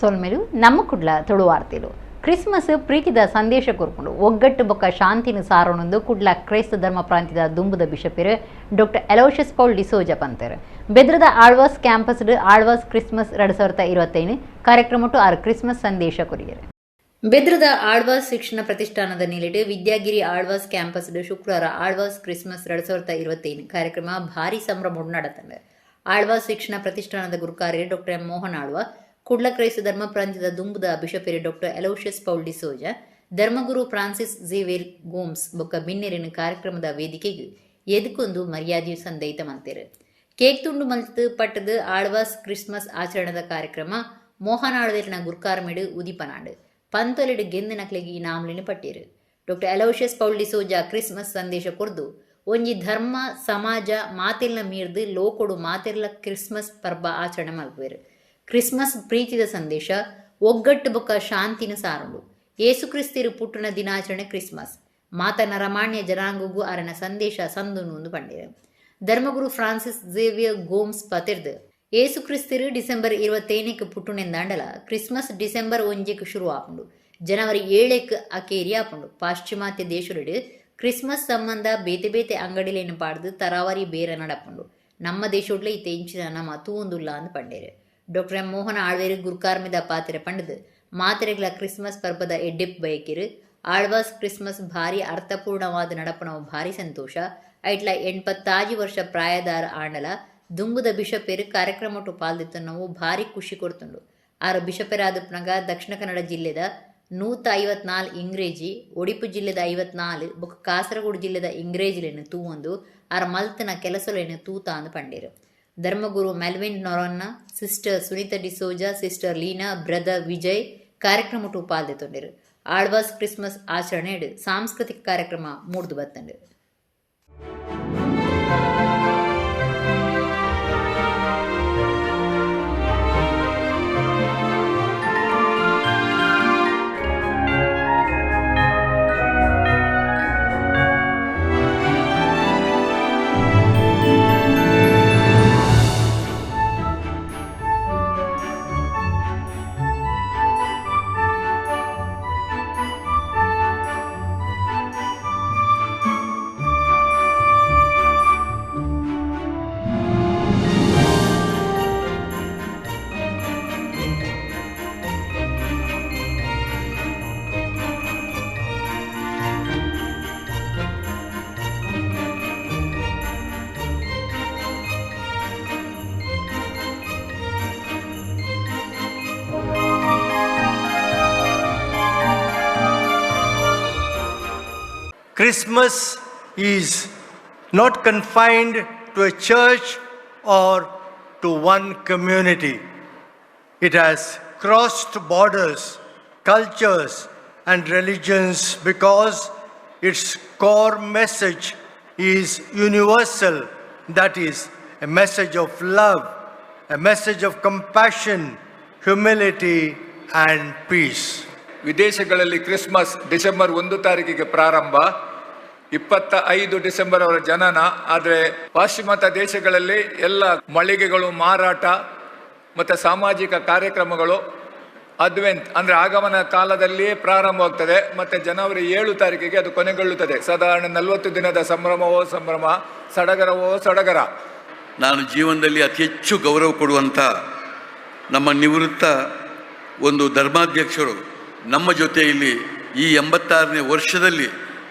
ಸೊಲ್ಮೆಲು. ನಮ್ಮ ಕುಡ್ಲ ತುಳುವಾರ್ತೆಲು. ಕ್ರಿಸ್ಮಸ್ ಪ್ರೀತಿದ ಸಂದೇಶ ಕೊರ್ಪುಂಡು, ಒಗ್ಗಟ್ಟು ಬೊಕ್ಕ ಶಾಂತಿನ ಸಾರೋಣಂದು ಕುಡ್ಲ ಕ್ರೈಸ್ತ ಧರ್ಮ ಪ್ರಾಂತ್ಯದ ದುಂಬುದ ಬಿಷಪೆರ್ ಡಾಕ್ಟರ್ ಅಲೋಷಿಯಸ್ ಪೌಲ್ ಡಿಸೋಜ ಪಂತೆರ್. ಬೆದ್ರದ ಆಳ್ವಾಸ್ ಕ್ಯಾಂಪಸ್ ಆಳ್ವಾಸ್ ಕ್ರಿಸ್ಮಸ್ 2025 ಕಾರ್ಯಕ್ರಮಟ್ಟು ಆರ್ ಕ್ರಿಸ್ಮಸ್ ಸಂದೇಶ ಕೊರಿಯೆರ್. ಬೆದ್ರದ ಆಳ್ವಾಸ್ ಶಿಕ್ಷಣ ಪ್ರತಿಷ್ಠಾನದ ನಿಲೆಡ್ ವಿದ್ಯಾಗಿರಿ ಆಳ್ವಾಸ್ ಕ್ಯಾಂಪಸ್ ಶುಕ್ರವಾರ ಆಳ್ವಾಸ್ ಕ್ರಿಸ್ಮಸ್ 2025 ಕಾರ್ಯಕ್ರಮ ಭಾರಿ ಸಂಭ್ರಮಡ್ ನಡತಂಡ್. ಆಳ್ವಾಸ್ ಶಿಕ್ಷಣ ಪ್ರತಿಷ್ಠಾನದ ಗುರುಕಾರ್ಯ ಡಾಕ್ಟರ್ ಎಂ ಮೋಹನ್ ಆಳ್ವ, ಕುಡ್ಲ ಕ್ರೈಸ್ತ ಧರ್ಮ ಪ್ರಾಂತ್ಯದ ದುಂಬುದ ಬಿಷಪೆರ್ ಡಾಕ್ಟರ್ ಅಲೋಷಿಯಸ್ ಪೌಲ್ ಡಿಸೋಜ, ಧರ್ಮಗುರು ಫ್ರಾನ್ಸಿಸ್ ಝೇವಿಯರ್ ಗೋಮ್ಸ್ ಬೊಕ್ಕ ಬಿನ್ನೆರಿನ ಕಾರ್ಯಕ್ರಮದ ವೇದಿಕೆಗೆ ಎದುಕೊಂದು ಮರ್ಯಾದೆ ಸಂದೈತ ಮಂತೆರ್. ಕೇಕ್ ತುಂಡು ಮಲ್ತ್ ಪಟ್ಟದ ಆಳ್ವಾಸ್ ಕ್ರಿಸ್ಮಸ್ ಆಚರಣೆದ ಕಾರ್ಯಕ್ರಮ ಮೋಹನ್ ಆಳ್ವೆರ್ನ ಗುರ್ಕಾರ್ಮೆಡ್ ಉದಿಪನಾಂಡ್. ಪಂತೊಲೆಡ್ ಗೆಂದಿನಕ್ಲೆಗ್ ಇನಾಮುಲೆನ್ ಪಟ್ಟೆರ್. Doctor Aloysius Paul D'Souza Christmas ಸಂದೇಶ ಕೊರ್ದು, ಒಂಜಿ ಧರ್ಮ, ಸಮಾಜ ಮಾತೆಲ್ನ ಮೀರ್ದ್ ಲೋಕೊಡು ಮಾತೆರ್ಲ ಕ್ರಿಸ್ಮಸ್ ಪರ್ಬ ಆಚರಣೆ ಮಲ್ಪುವೆರ್. ಕ್ರಿಸ್ಮಸ್ ಪ್ರೀತಿದ ಸಂದೇಶ, ಒಗ್ಗಟ್ಟು ಬೊಕ್ಕ ಶಾಂತಿನ ಸಾರುಂಡು. ಯೇಸು ಕ್ರಿಸ್ತಿರು ಪುಟ್ಟುನ ದಿನಾಚರಣೆ ಕ್ರಿಸ್ಮಸ್. ಮಾತ ನರಮಾನ್ಯ ಜನಾಂಗಗೂ ಅರನ ಸಂದೇಶ ಸಂದುನು ಪಂಡೆರ್. ಧರ್ಮಗುರು ಫ್ರಾನ್ಸಿಸ್ ಝೇವಿಯರ್ ಗೋಮ್ಸ್ ಪತೆರ್ದ್, ಏಸು ಕ್ರಿಸ್ತಿರು ಡಿಸೆಂಬರ್ 27ಕ್ಕೆ ಪುಟ್ಟುನೆಂದಾಂಡಲ ಕ್ರಿಸ್ಮಸ್ ಡಿಸೆಂಬರ್ 1ಕ್ಕೆ ಶುರು ಆಪುಂಡು, ಜನವರಿ 7ಕ್ಕೆ ಅಕೇರಿ ಆಪುಂಡು. ಪಾಶ್ಚಿಮಾತ್ಯ ದೇಶಲೆಡ್ ಕ್ರಿಸ್ಮಸ್ ಸಂಬಂಧ ಬೇತೆ ಬೇತೆ ಅಂಗಡಿಲೇನು ಪಾಡ್ದು ತರಾವರಿ ಬೇರ ನಡಪುಂಡು. ನಮ್ಮ ದೇಶೊಡ್ಲ ಇತ್ತೆ ಇಂಚಿನ ನಮ ತೂವೊಂದುಲ್ಲ ಅಂದ್ ಪಂಡೆರ್. ಡಾಕ್ಟರ್ ಎಂ ಮೋಹನ ಆಳ್ವೇರು ಗುರ್ಕಾರ್ಮಿದ ಪಾತೆರ ಪಂಡದು, ಮಾತೆರೆಗ್ಲ ಕ್ರಿಸ್ಮಸ್ ಪರ್ಬದ ಎಡ್ಡೆಪ್ ಬಯಕೆರ್. ಆಳ್ವಾಸ್ ಕ್ರಿಸ್ಮಸ್ ಭಾರಿ ಅರ್ಥಪೂರ್ಣವಾದ ನಡಪುನವು ಭಾರಿ ಸಂತೋಷ. ಐಟ್ಲ 86 ವರ್ಷ ಪ್ರಾಯದಾರ ಆಂಡಲ ದುಂಬುದ ಬಿಷಪೇರು ಕಾರ್ಯಕ್ರಮಟು ಪಾಲ್ದಿತ್ತನವು ಭಾರಿ ಖುಷಿ ಕೊಡ್ತುಂಡು. ಆರು ಬಿಷಪೆರಾದಪ್ಪನಗ ದಕ್ಷಿಣ ಕನ್ನಡ ಜಿಲ್ಲೆದ 154 ಇಂಗ್ರೇಜಿ, ಒಡಿಪು ಜಿಲ್ಲೆದ 54 ಬೊಕ್ಕ ಕಾಸರಗೋಡು ಜಿಲ್ಲೆದ ಇಂಗ್ರೇಜಿಲೆನ್ ತೂವೊಂದು ಆರ್ ಮಲ್ತನ ಕೆಲಸೊಲೆನ್ ತೂತಾಂದ್ ಪಂಡೆರ್. ಧರ್ಮಗುರು Melvin Noronha, sister Sunita D'Souza, sister Leena, brother Vijay ಕಾರ್ಯಕ್ರಮಟು ಪಾಲ್ದೆತೊಂಡೆರ್. ಆಳ್ವಾಸ್ ಕ್ರಿಸ್ಮಸ್ ಆಚರಣೆಡ್ ಸಾಂಸ್ಕೃತಿಕ ಕಾರ್ಯಕ್ರಮ ಮೂಡ್ದು ಬತ್ತಂಡ್. Christmas is not confined to a church or to one community. It has crossed borders, cultures, and religions because its core message is universal, that is, a message of love, a message of compassion, humility, and peace. ವಿದೇಶಗಳಲ್ಲಿ Christmas December 1 ತಾರೀಕಿಗೆ ಪ್ರಾರಂಭ, 25 ಡಿಸೆಂಬರ್ ಅವರ ಜನನ. ಆದರೆ ಪಾಶ್ಚಿಮಾತ್ಯ ದೇಶಗಳಲ್ಲಿ ಎಲ್ಲ ಮಳಿಗೆಗಳು, ಮಾರಾಟ ಮತ್ತು ಸಾಮಾಜಿಕ ಕಾರ್ಯಕ್ರಮಗಳು ಅದ್ವೆಂತ್ ಅಂದರೆ ಆಗಮನ ಕಾಲದಲ್ಲಿಯೇ ಪ್ರಾರಂಭವಾಗ್ತದೆ ಮತ್ತು ಜನವರಿ 7 ತಾರೀಕಿಗೆ ಅದು ಕೊನೆಗೊಳ್ಳುತ್ತದೆ. ಸಾಧಾರಣ 40 ದಿನದ ಸಂಭ್ರಮವೋ ಸಂಭ್ರಮ, ಸಡಗರವೋ ಸಡಗರ. ನಾನು ಜೀವನದಲ್ಲಿ ಅತಿ ಹೆಚ್ಚು ಗೌರವ ಕೊಡುವಂಥ ನಮ್ಮ ನಿವೃತ್ತ ಒಂದು ಧರ್ಮಾಧ್ಯಕ್ಷರು ನಮ್ಮ ಜೊತೆಯಲ್ಲಿ ಈ 86ನೇ ವರ್ಷದಲ್ಲಿ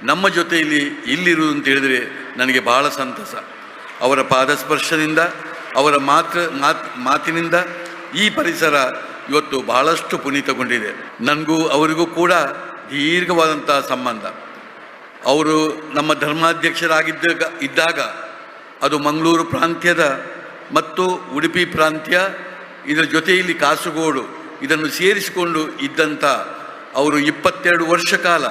ನಮ್ಮ ಜೊತೆಯಲ್ಲಿ ಇಲ್ಲಿರುವುದು ಅಂತ ಹೇಳಿದರೆ ನನಗೆ ಬಹಳ ಸಂತಸ. ಅವರ ಪಾದಸ್ಪರ್ಶದಿಂದ, ಅವರ ಮಾತ್ರ ಮಾತಿನಿಂದ ಈ ಪರಿಸರ ಇವತ್ತು ಬಹಳಷ್ಟು ಪುನೀತಗೊಂಡಿದೆ. ನನಗೂ ಅವರಿಗೂ ಕೂಡ ದೀರ್ಘವಾದಂಥ ಸಂಬಂಧ. ಅವರು ನಮ್ಮ ಧರ್ಮಾಧ್ಯಕ್ಷರಾಗಿದ್ದಾಗ ಅದು ಮಂಗಳೂರು ಪ್ರಾಂತ್ಯದ ಮತ್ತು ಉಡುಪಿ ಪ್ರಾಂತ್ಯ, ಇದರ ಜೊತೆಯಲ್ಲಿ ಕಾಸರಗೋಡು ಇದನ್ನು ಸೇರಿಸಿಕೊಂಡು ಇದ್ದಂಥ ಅವರು 22 ವರ್ಷ ಕಾಲ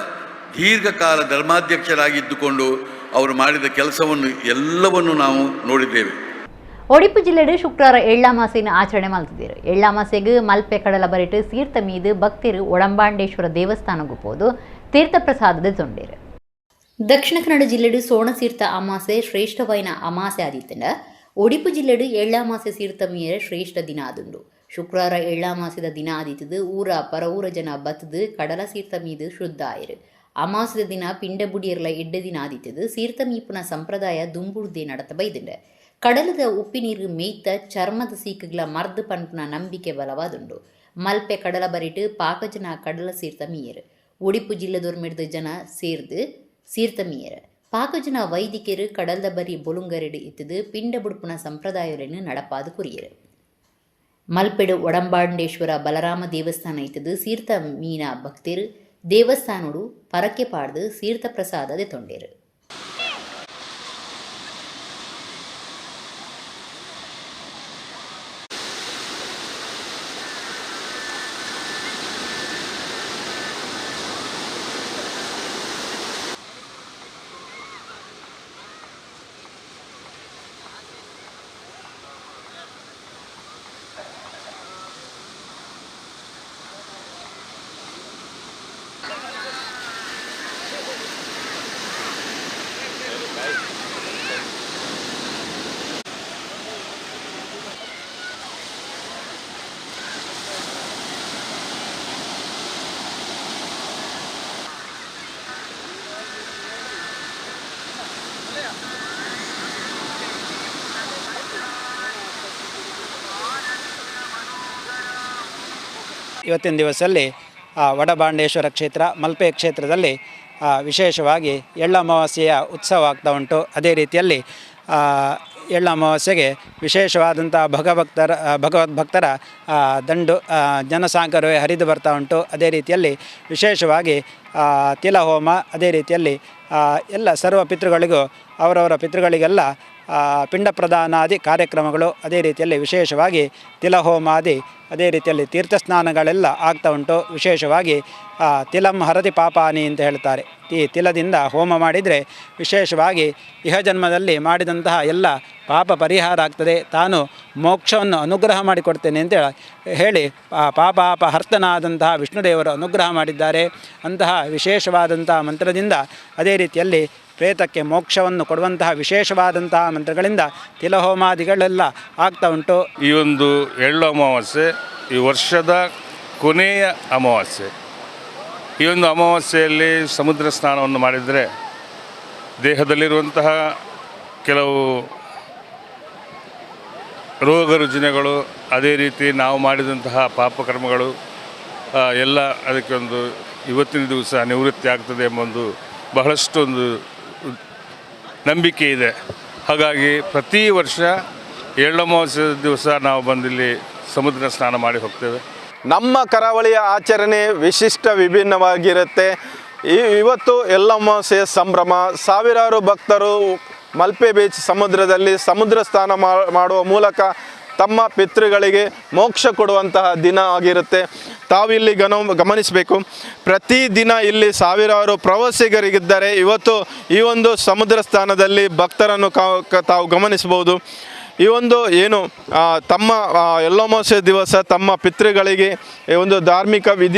ದೀರ್ಘಕಾಲ ಧರ್ಮಾಧ್ಯಕ್ಷರಾಗಿದ್ದುಕೊಂಡು ಅವರು ಮಾಡಿದ ಕೆಲಸವನ್ನು ಎಲ್ಲವನ್ನು ನಾವು ನೋಡಿದ್ದೇವೆ. ಒಡಿಪು ಜಿಲ್ಲೆಡ್ ಶುಕ್ರವಾರ ಎಳ್ಳಮಾಸೆನ ಆಚರಣೆ ಮಲ್ತಿದ್ದೇರು. ಎಳ್ಳಮಾಸೆಗ್ ಮಲ್ಪೆ ಕಡಲ ಬರಿಟ್ ಸೀರ್ತ ಮೀದು ಭಕ್ತರು ಒಡಂಬಾಂಡೇಶ್ವರ ದೇವಸ್ಥಾನಕ್ಕೂ ಪೋದು ತೀರ್ಥ ಪ್ರಸಾದದ ತೊಂಡೇರು. ದಕ್ಷಿಣ ಕನ್ನಡ ಜಿಲ್ಲೆಡ್ ಸೋಣಸೀರ್ತ ಅಮಾಸೆ ಶ್ರೇಷ್ಠವೈನ ಅಮಾಸೆ ಆದಿತ್ತಂಡ, ಒಡಿಪು ಜಿಲ್ಲೆಡ್ ಎಳ್ಳಮಾಸೆ ಸೀರ್ತ ಮೀಯರೆ ಶ್ರೇಷ್ಠ ದಿನ ಆದುಂಡು. ಶುಕ್ರವಾರ ಎಳ್ಳಾಮಾಸದ ದಿನ ಆದಿತ್ತದು ಊರ ಪರವೂರ ಜನ ಬತ್ತದು ಕಡಲ ಸೀರ್ತ ಮೀದು ಶುದ್ಧ ಆಯಿರು. ಅಮಾಸದ ದಿನ ಪಿಂಡ ಬುಡಿಯರ್ಲ ಎಡ್ಡೆ ದಿನ ಆದಿತ್ತದು ಸೀರ್ತ ಮೀಪುನ ಸಂಪ್ರದಾಯ ದುಂಬುಡ್ದೆ ನಡತ ಬೈದುಂಡು. ಕಡಲದ ಉಪ್ಪಿನೀರು ಮೇಯ್ತ ಚರ್ಮದ ಸೀಕುಗಳ ಮರ್ದು ಪನ್ಪುನ ನಂಬಿಕೆ ಬಲವಾದುಂಡು. ಮಲ್ಪೆ ಕಡಲ ಬರಿಟು ಪಾಕಜನ ಕಡಲ ಸೀರ್ತ ಮೀಯರು. ಒಡಿಪು ಜಿಲ್ಲೆದೊರ್ಮೆಡ್ದು ಜನ ಸೇರ್ದು ಸೀರ್ತ ಮೀಯರು. ಪಾಕಜನ ವೈದಿಕರು ಕಡಲ್ದ ಬರಿ ಬೊಲುಂಗರೆಡು ಇತ್ತದು ಪಿಂಡ ಬುಡ್ಪುನ ಸಂಪ್ರದಾಯಗಳನ್ನು ನಡಪಾದು ಕುರಿಯರು. ಮಲ್ಪೆಡು ಒಡಂಬಾಂಡೇಶ್ವರ ಬಲರಾಮ ದೇವಸ್ಥಾನ ಇತ್ತದು ಸೀರ್ತ ಮೀನ ಭಕ್ತರು ದೇವಸ್ಥಾನೋಡು ಪರಕೆ ಪಾಡ್ದು ಸೀರ್ತ ಪ್ರಸಾದ ದೆತೊಂಡೇರು. ಇವತ್ತಿನ ದಿವಸದಲ್ಲಿ ವಡಭಾಂಡೇಶ್ವರ ಕ್ಷೇತ್ರ ಮಲ್ಪೆ ಕ್ಷೇತ್ರದಲ್ಲಿ ವಿಶೇಷವಾಗಿ ಎಳ್ಳಮಾವಾಸ್ಯೆಯ ಉತ್ಸವ ಆಗ್ತಾ ಉಂಟು. ಅದೇ ರೀತಿಯಲ್ಲಿ ಎಳ್ಳಮಾವಾಸ್ಯೆಗೆ ವಿಶೇಷವಾದಂಥ ಭಗವದ್ಭಕ್ತರ ದಂಡು ಜನಸಾಗರವೇ ಹರಿದು ಬರ್ತಾ ಉಂಟು. ಅದೇ ರೀತಿಯಲ್ಲಿ ವಿಶೇಷವಾಗಿ ತಿಲಹೋಮ, ಅದೇ ರೀತಿಯಲ್ಲಿ ಎಲ್ಲ ಸರ್ವ ಪಿತೃಗಳಿಗೂ ಅವರವರ ಪಿತೃಗಳಿಗೆಲ್ಲ ಪಿಂಡ ಪ್ರದಾನಾದಿ ಕಾರ್ಯಕ್ರಮಗಳು, ಅದೇ ರೀತಿಯಲ್ಲಿ ವಿಶೇಷವಾಗಿ ತಿಲಹೋಮಾದಿ, ಅದೇ ರೀತಿಯಲ್ಲಿ ತೀರ್ಥಸ್ನಾನಗಳೆಲ್ಲ ಆಗ್ತಾ ಉಂಟು. ವಿಶೇಷವಾಗಿ ತಿಲಂ ಹರತಿ ಪಾಪಾನಿ ಅಂತ ಹೇಳ್ತಾರೆ. ಈ ತಿಲದಿಂದ ಹೋಮ ಮಾಡಿದರೆ ವಿಶೇಷವಾಗಿ ಇಹಜನ್ಮದಲ್ಲಿ ಮಾಡಿದಂತಹ ಎಲ್ಲ ಪಾಪ ಪರಿಹಾರ ಆಗ್ತದೆ, ತಾನು ಮೋಕ್ಷವನ್ನು ಅನುಗ್ರಹ ಮಾಡಿಕೊಡ್ತೇನೆ ಅಂತ ಹೇಳಿ ಪಾಪಾಪಹರ್ತನಾದಂತಹ ವಿಷ್ಣುದೇವರು ಅನುಗ್ರಹ ಮಾಡಿದ್ದಾರೆ. ಅಂತಹ ವಿಶೇಷವಾದಂತಹ ಮಂತ್ರದಿಂದ, ಅದೇ ರೀತಿಯಲ್ಲಿ ಪ್ರೇತಕ್ಕೆ ಮೋಕ್ಷವನ್ನು ಕೊಡುವಂತಹ ವಿಶೇಷವಾದಂತಹ ಮಂತ್ರಗಳಿಂದ ತಿಲಹೋಮಾದಿಗಳೆಲ್ಲ ಆಗ್ತಾ ಉಂಟು. ಈ ಒಂದು ಎಳ್ಳು ಅಮಾವಾಸ್ಯೆ ಈ ವರ್ಷದ ಕೊನೆಯ ಅಮಾವಾಸ್ಯೆ. ಈ ಒಂದು ಅಮಾವಾಸ್ಯೆಯಲ್ಲಿ ಸಮುದ್ರ ಸ್ನಾನವನ್ನು ಮಾಡಿದರೆ ದೇಹದಲ್ಲಿರುವಂತಹ ಕೆಲವು ರೋಗ ರುಜಿನಗಳು, ಅದೇ ರೀತಿ ನಾವು ಮಾಡಿದಂತಹ ಪಾಪಕರ್ಮಗಳು ಎಲ್ಲ ಅದಕ್ಕೆ ಒಂದು ಇವತ್ತಿನ ದಿವಸ ನಿವೃತ್ತಿ ಆಗ್ತದೆ ಎಂಬ ಒಂದು ಬಹಳಷ್ಟೊಂದು ನಂಬಿಕೆ ಇದೆ. ಹಾಗಾಗಿ ಪ್ರತಿ ವರ್ಷ ಎಳ್ಳಮಾವಾಸ್ಯೆ ದಿವಸ ನಾವು ಬಂದಿಲ್ಲಿ ಸಮುದ್ರ ಸ್ನಾನ ಮಾಡಿ ಹೋಗ್ತೇವೆ. ನಮ್ಮ ಕರಾವಳಿಯ ಆಚರಣೆ ವಿಶಿಷ್ಟ ವಿಭಿನ್ನವಾಗಿರುತ್ತೆ. ಇವತ್ತು ಎಳ್ಳಮಾವಾಸ್ಯೆಯ ಸಂಭ್ರಮ. ಸಾವಿರಾರು ಭಕ್ತರು ಮಲ್ಪೆ ಬೀಚ್ ಸಮುದ್ರದಲ್ಲಿ ಸಮುದ್ರ ಸ್ನಾನ ಮಾಡುವ ಮೂಲಕ ತಮ್ಮ ಪಿತೃಗಳಿಗೆ ಮೋಕ್ಷ ಕೊಡುವಂತಹ ದಿನ ಆಗಿರುತ್ತೆ. ತಾವಿಲ್ಲಿ ಗಮನಿಸಬೇಕು, ಪ್ರತಿದಿನ ಇಲ್ಲಿ ಸಾವಿರಾರು ಪ್ರವಾಸಿಗರಿಗಿದ್ದಾರೆ. ಇವತ್ತು ಈ ಒಂದು ಸಮುದ್ರ ಸ್ಥಾನದಲ್ಲಿ ಭಕ್ತರನ್ನು ತಾವು ಗಮನಿಸಬಹುದು. ಈ ಒಂದು ಏನು ತಮ್ಮ ಎಳ್ಳಮಾವಾಸ್ಯೆ ದಿವಸ ತಮ್ಮ ಪಿತೃಗಳಿಗೆ ಈ ಒಂದು ಧಾರ್ಮಿಕ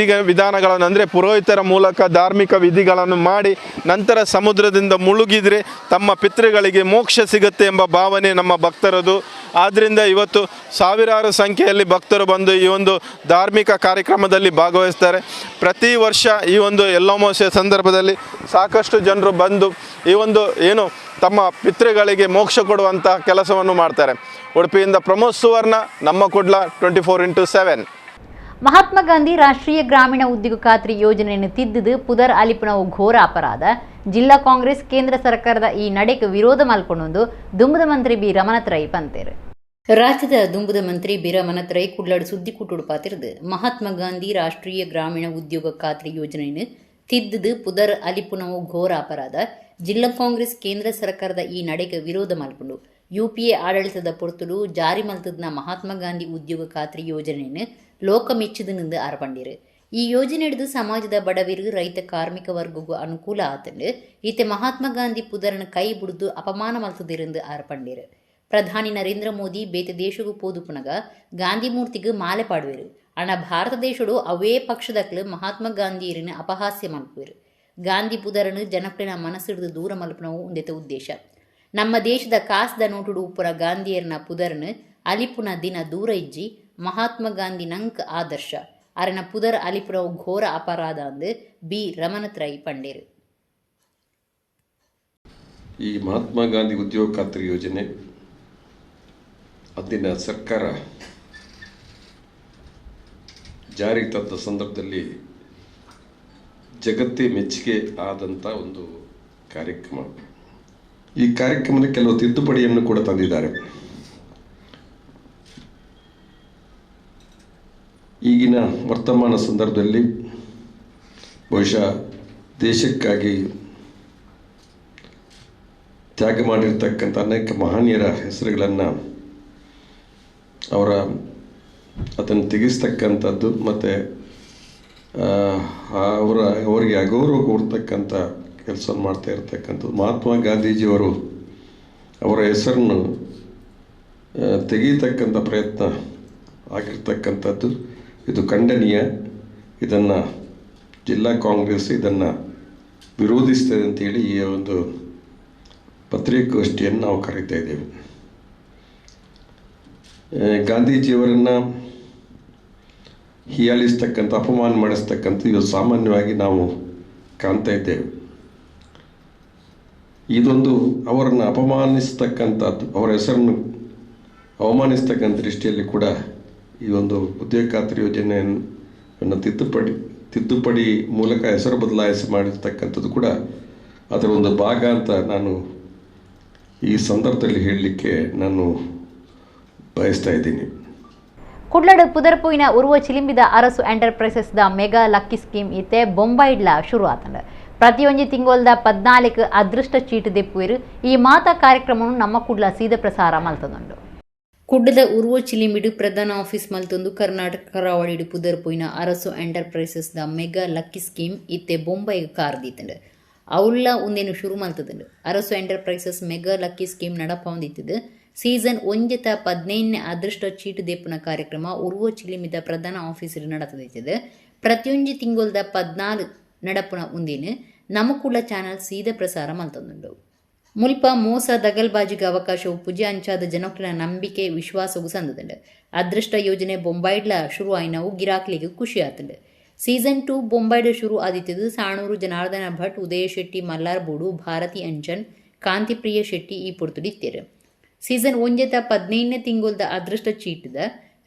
ವಿಧಾನಗಳನ್ನು, ಅಂದರೆ ಪುರೋಹಿತರ ಮೂಲಕ ಧಾರ್ಮಿಕ ವಿಧಿಗಳನ್ನು ಮಾಡಿ ನಂತರ ಸಮುದ್ರದಿಂದ ಮುಳುಗಿದರೆ ತಮ್ಮ ಪಿತೃಗಳಿಗೆ ಮೋಕ್ಷ ಸಿಗುತ್ತೆ ಎಂಬ ಭಾವನೆ ನಮ್ಮ ಭಕ್ತರದು. ಆದ್ದರಿಂದ ಇವತ್ತು ಸಾವಿರಾರು ಸಂಖ್ಯೆಯಲ್ಲಿ ಭಕ್ತರು ಬಂದು ಈ ಒಂದು ಧಾರ್ಮಿಕ ಕಾರ್ಯಕ್ರಮದಲ್ಲಿ ಭಾಗವಹಿಸ್ತಾರೆ. ಪ್ರತಿ ವರ್ಷ ಈ ಒಂದು ಎಳ್ಳಮಾವಾಸ್ಯೆ ಸಂದರ್ಭದಲ್ಲಿ ಸಾಕಷ್ಟು ಜನರು ಬಂದು ಈ ಒಂದು ಏನು ತಮ್ಮ ಪಿತೃಗಳಿಗೆ ಮೋಕ್ಷ ಕೊಡುವಂಥ ಕೆಲಸವನ್ನು ಮಾಡ್ತಾರೆ. ಉಡುಪಿಯಿಂದ ಪ್ರಮೋದ್ ಸುವರ್ಣ, ನಮ್ಮ ಕುಡ್ಲ 24x7. Mahatma Gandhi ರಾಷ್ಟ್ರೀಯ ಗ್ರಾಮೀಣ ಉದ್ಯೋಗ ಖಾತ್ರಿ ಯೋಜನೆಯನ್ನು ತಿದ್ದಿದ್ದು ಪುದರ್ ಅಲಿಪುನವು ಘೋರ ಅಪರಾಧ. ಜಿಲ್ಲಾ ಕಾಂಗ್ರೆಸ್ ಕೇಂದ್ರ ಸರ್ಕಾರದ ಈ ನಡೆಗೆ ವಿರೋಧ ಮಲ್ಕೊಂಡು ದುಂಬುದ ಮಂತ್ರಿ ಬಿ ರಮಣತ್ರೈ ಪಂತೇರು. ರಾಜ್ಯದ ದುಂಬುದ ಮಂತ್ರಿ ಬಿ ರಮಣತ್ರೈ ಕುಡ್ಲಾಡು ಸುದ್ದಿ ಕೂಟುಡು ಪಾತಿರದು ಮಹಾತ್ಮ ಗಾಂಧಿ ರಾಷ್ಟ್ರೀಯ ಗ್ರಾಮೀಣ ಉದ್ಯೋಗ ಖಾತ್ರಿ ಯೋಜನೆಯನ್ನು ತಿದ್ದಿದ್ದು ಪುದರ್ ಅಲಿಪುನವು ಘೋರ ಅಪರಾಧ. ಜಿಲ್ಲಾ ಕಾಂಗ್ರೆಸ್ ಕೇಂದ್ರ ಸರ್ಕಾರದ ಈ ನಡೆಗೆ ವಿರೋಧ ಮಲ್ಪುಂಡು. ಯುಪಿಎ ಆಡಳಿತದ ಪೊರ್ತುಡು ಜಾರಿ ಮಲ್ತದ್ನ ಮಹಾತ್ಮ ಗಾಂಧಿ ಉದ್ಯೋಗ ಖಾತ್ರಿ ಯೋಜನೆಯನ್ನು ಲೋಕ ಮೆಚ್ಚಿದನೆಂದು ಆರ್ಪಂಡಿರು. ಈ ಯೋಜನೆ ಹಿಡಿದು ಸಮಾಜದ ಬಡವಿರು ರೈತ ಕಾರ್ಮಿಕ ವರ್ಗಗೂ ಅನುಕೂಲ ಆತಂಡು ಈತೆ ಮಹಾತ್ಮ ಗಾಂಧಿ ಪುದರನ ಕೈ ಬುಡಿದು ಅಪಮಾನ ಮಲ್ತದಿರೆಂದು ಆರ್ಪಂಡಿರು. ಪ್ರಧಾನಿ ನರೇಂದ್ರ ಮೋದಿ ಬೇತೆ ದೇಶಗೂ ಪೋದುಪುನಗ ಗಾಂಧಿ ಮೂರ್ತಿಗೆ ಮಾಲೆ ಪಾಡುವೆರು. ಅಣ್ಣ ಭಾರತ ದೇಶಡು ಅವೇ ಪಕ್ಷದಕ್ಲು ಮಹಾತ್ಮ ಗಾಂಧಿಯರನ್ನು ಅಪಹಾಸ್ಯ ಮಲ್ಪುವೆರು. ಗಾಂಧಿ ಪುದರನು ಜನಪ್ರಿಯ ಮನಸ್ಸಿಡಿದು ದೂರ ಮಲ್ಪನವು ಒಂದೆತ ಉದ್ದೇಶ. ನಮ್ಮ ದೇಶದ ಕಾಸ್ದ ನೋಟುಡು ಉಪ್ಪುನ ಗಾಂಧಿಯರನ ಪುದರನು ಅಲಿಪುನ ದಿನ ದೂರ ಇಜ್ಜಿ ಮಹಾತ್ಮ ಗಾಂಧಿ ನಂಕ್ ಆದರ್ಶ. ಅರೆನ ಪುದರ್ ಅಲಿಪುನವು ಘೋರ ಅಪರಾಧ ಅಂದ್ ಬಿ ರಮನಾಥ್ ರೈ ಪಂಡೆರ್. ಈ ಮಹಾತ್ಮ ಗಾಂಧಿ ಉದ್ಯೋಗ ಖಾತ್ರಿ ಯೋಜನೆ ಅಂದಿನ ಸರ್ಕಾರ ಜಾರಿಗೆ ತಂದ ಸಂದರ್ಭದಲ್ಲಿ ಜಗತ್ತೇ ಮೆಚ್ಚುಗೆ ಆದಂಥ ಒಂದು ಕಾರ್ಯಕ್ರಮ. ಈ ಕಾರ್ಯಕ್ರಮದ ಕೆಲವು ತಿದ್ದುಪಡಿಯನ್ನು ಕೂಡ ತಂದಿದ್ದಾರೆ. ಈಗಿನ ವರ್ತಮಾನ ಸಂದರ್ಭದಲ್ಲಿ ಬಹುಶಃ ದೇಶಕ್ಕಾಗಿ ತ್ಯಾಗ ಮಾಡಿರ್ತಕ್ಕಂಥ ಅನೇಕ ಮಹನೀಯರ ಹೆಸರುಗಳನ್ನು ಅವರ ಅದನ್ನು ತೆಗೆಸ್ತಕ್ಕಂಥದ್ದು ಮತ್ತು ಅವರಿಗೆ ಅಗೌರವ ಕೊಡ್ತಕ್ಕಂಥ ಕೆಲಸ ಮಾಡ್ತಾ ಇರ್ತಕ್ಕಂಥದ್ದು. ಮಹಾತ್ಮ ಗಾಂಧೀಜಿಯವರು ಅವರ ಹೆಸರನ್ನು ತೆಗೆಯತಕ್ಕಂಥ ಪ್ರಯತ್ನ ಆಗಿರ್ತಕ್ಕಂಥದ್ದು ಇದು ಖಂಡನೀಯ. ಇದನ್ನು ಜಿಲ್ಲಾ ಕಾಂಗ್ರೆಸ್ ಇದನ್ನು ವಿರೋಧಿಸ್ತದೆ ಅಂತೇಳಿ ಈ ಒಂದು ಪತ್ರಿಕಾಗೋಷ್ಠಿಯನ್ನು ನಾವು ಕರೀತಾ ಇದ್ದೇವೆ. ಗಾಂಧೀಜಿಯವರನ್ನು ಹೀಯಾಳಿಸ್ತಕ್ಕಂಥ, ಅಪಮಾನ ಮಾಡಿಸ್ತಕ್ಕಂಥ ಇದು ಸಾಮಾನ್ಯವಾಗಿ ನಾವು ಕಾಣ್ತಾ ಇದ್ದೇವೆ. ಇದೊಂದು ಅವರನ್ನು ಅಪಮಾನಿಸ್ತಕ್ಕಂಥದ್ದು, ಅವರ ಹೆಸರನ್ನು ಅವಮಾನಿಸ್ತಕ್ಕಂಥ ದೃಷ್ಟಿಯಲ್ಲಿ ಕೂಡ ಈ ಒಂದು ಉದ್ಯೋಗ ಖಾತ್ರಿ ಯೋಜನೆಯನ್ನು ತಿದ್ದುಪಡಿ ಮೂಲಕ ಹೆಸರು ಬದಲಾಯಿಸಿ ಮಾಡಿರ್ತಕ್ಕಂಥದ್ದು ಕೂಡ ಅದರ ಒಂದು ಭಾಗ ಅಂತ ನಾನು ಈ ಸಂದರ್ಭದಲ್ಲಿ ಹೇಳಲಿಕ್ಕೆ ನಾನು ಬಯಸ್ತಾ ಇದ್ದೀನಿ. ಕುಡ್ಲಡು ಪುದರ್ಪುವಿನ ಉರ್ವ ಚಿಲಿಂಬಿದ ಅರಸು enterprises the mega lucky scheme ಇತ್ತೆ ಬೊಂಬೈಡ್ಲ ಶುರು ಆತಂಡ. ಪ್ರತಿಯೊಂಜಿ ತಿಂಗೊಲ್ದ 14 ಅದೃಷ್ಟ ಚೀಟು ದೆಪ್ಪುವಿರು. ಈ ಮಾತಾ ಕಾರ್ಯಕ್ರಮವನ್ನು ನಮ್ಮ ಕುಡ್ಲ ಸೀದ ಪ್ರಸಾರ ಮಲ್ತದುಂಡು. ಕುಡ್ಲದ ಉರ್ವ ಚಿಲಿಂಬಿಡು ಪ್ರಧಾನ ಆಫೀಸ್ ಮಲ್ತೊಂದು Karnataka ಕರಾವಳಿಡು ಪುದರ್ಪುವಿನ Arasu enterprises the mega lucky scheme ಇತ್ತೆ ಬೊಂಬೈಗ್ ಕಾರ್ ದೀತಂಡು. ಅವುಲ್ಲ ಉಂದೇನು ಶುರು ಮಲ್ತದುಂಡು. Arasu enterprises mega lucky scheme ನಡಪೌಂದಿತ್ತಿದ್ದು season 1 15ನೇ ಅದೃಷ್ಟ ಚೀಟು ದೇಪುನ ಕಾರ್ಯಕ್ರಮ ಉರ್ವ ಚಿಲಿಮಿದ ಪ್ರಧಾನ ಆಫೀಸರ್ ನಡತದಿತ್ತದೆ. ಪ್ರತಿಯೊಂಜಿ ತಿಂಗೊಲ್ದ 14 ನಡಪುನ ಉಂದಿನ ನಮಕುಲ ಚಾನಲ್ ಸೀದ ಪ್ರಸಾರ ಮಲ್ತದುಂಡು. ಮುಲ್ಪ ಮೋಸ ದಗಲ್ಬಾಜಿಗೆ ಅವಕಾಶ ಉಪ್ಪುಜಿ ಅಂಚಾದ ಜನಕ್ಕಿನ ನಂಬಿಕೆ ವಿಶ್ವಾಸವು ಸಂದದಂಡು. ಅದೃಷ್ಟ ಯೋಜನೆ ಬೊಂಬೈಡ್ಲ ಶುರು ಆಯ್ನವು ಗಿರಾಕ್ಲಿಗೆ ಖುಷಿ ಆತಂಡು. ಸೀಸನ್ 2 ಬೊಂಬೈಡ್ ಶುರು ಆದಿತ್ತಿದ್ದು ಸಾಣೂರು ಜನಾರ್ದನ ಭಟ್, ಉದಯ ಶೆಟ್ಟಿ ಮಲ್ಲಾರ್ಬೋಡು, ಭಾರತಿ ಅಂಚನ್, ಕಾಂತಿಪ್ರಿಯ ಶೆಟ್ಟಿ ಈ ಪೊರ್ತುಡಿತ್ತೇರು. ಸೀಸನ್ 1 15ನೇ ತಿಂಗೊಲ್ದ ಅದೃಷ್ಟ ಚೀಟದ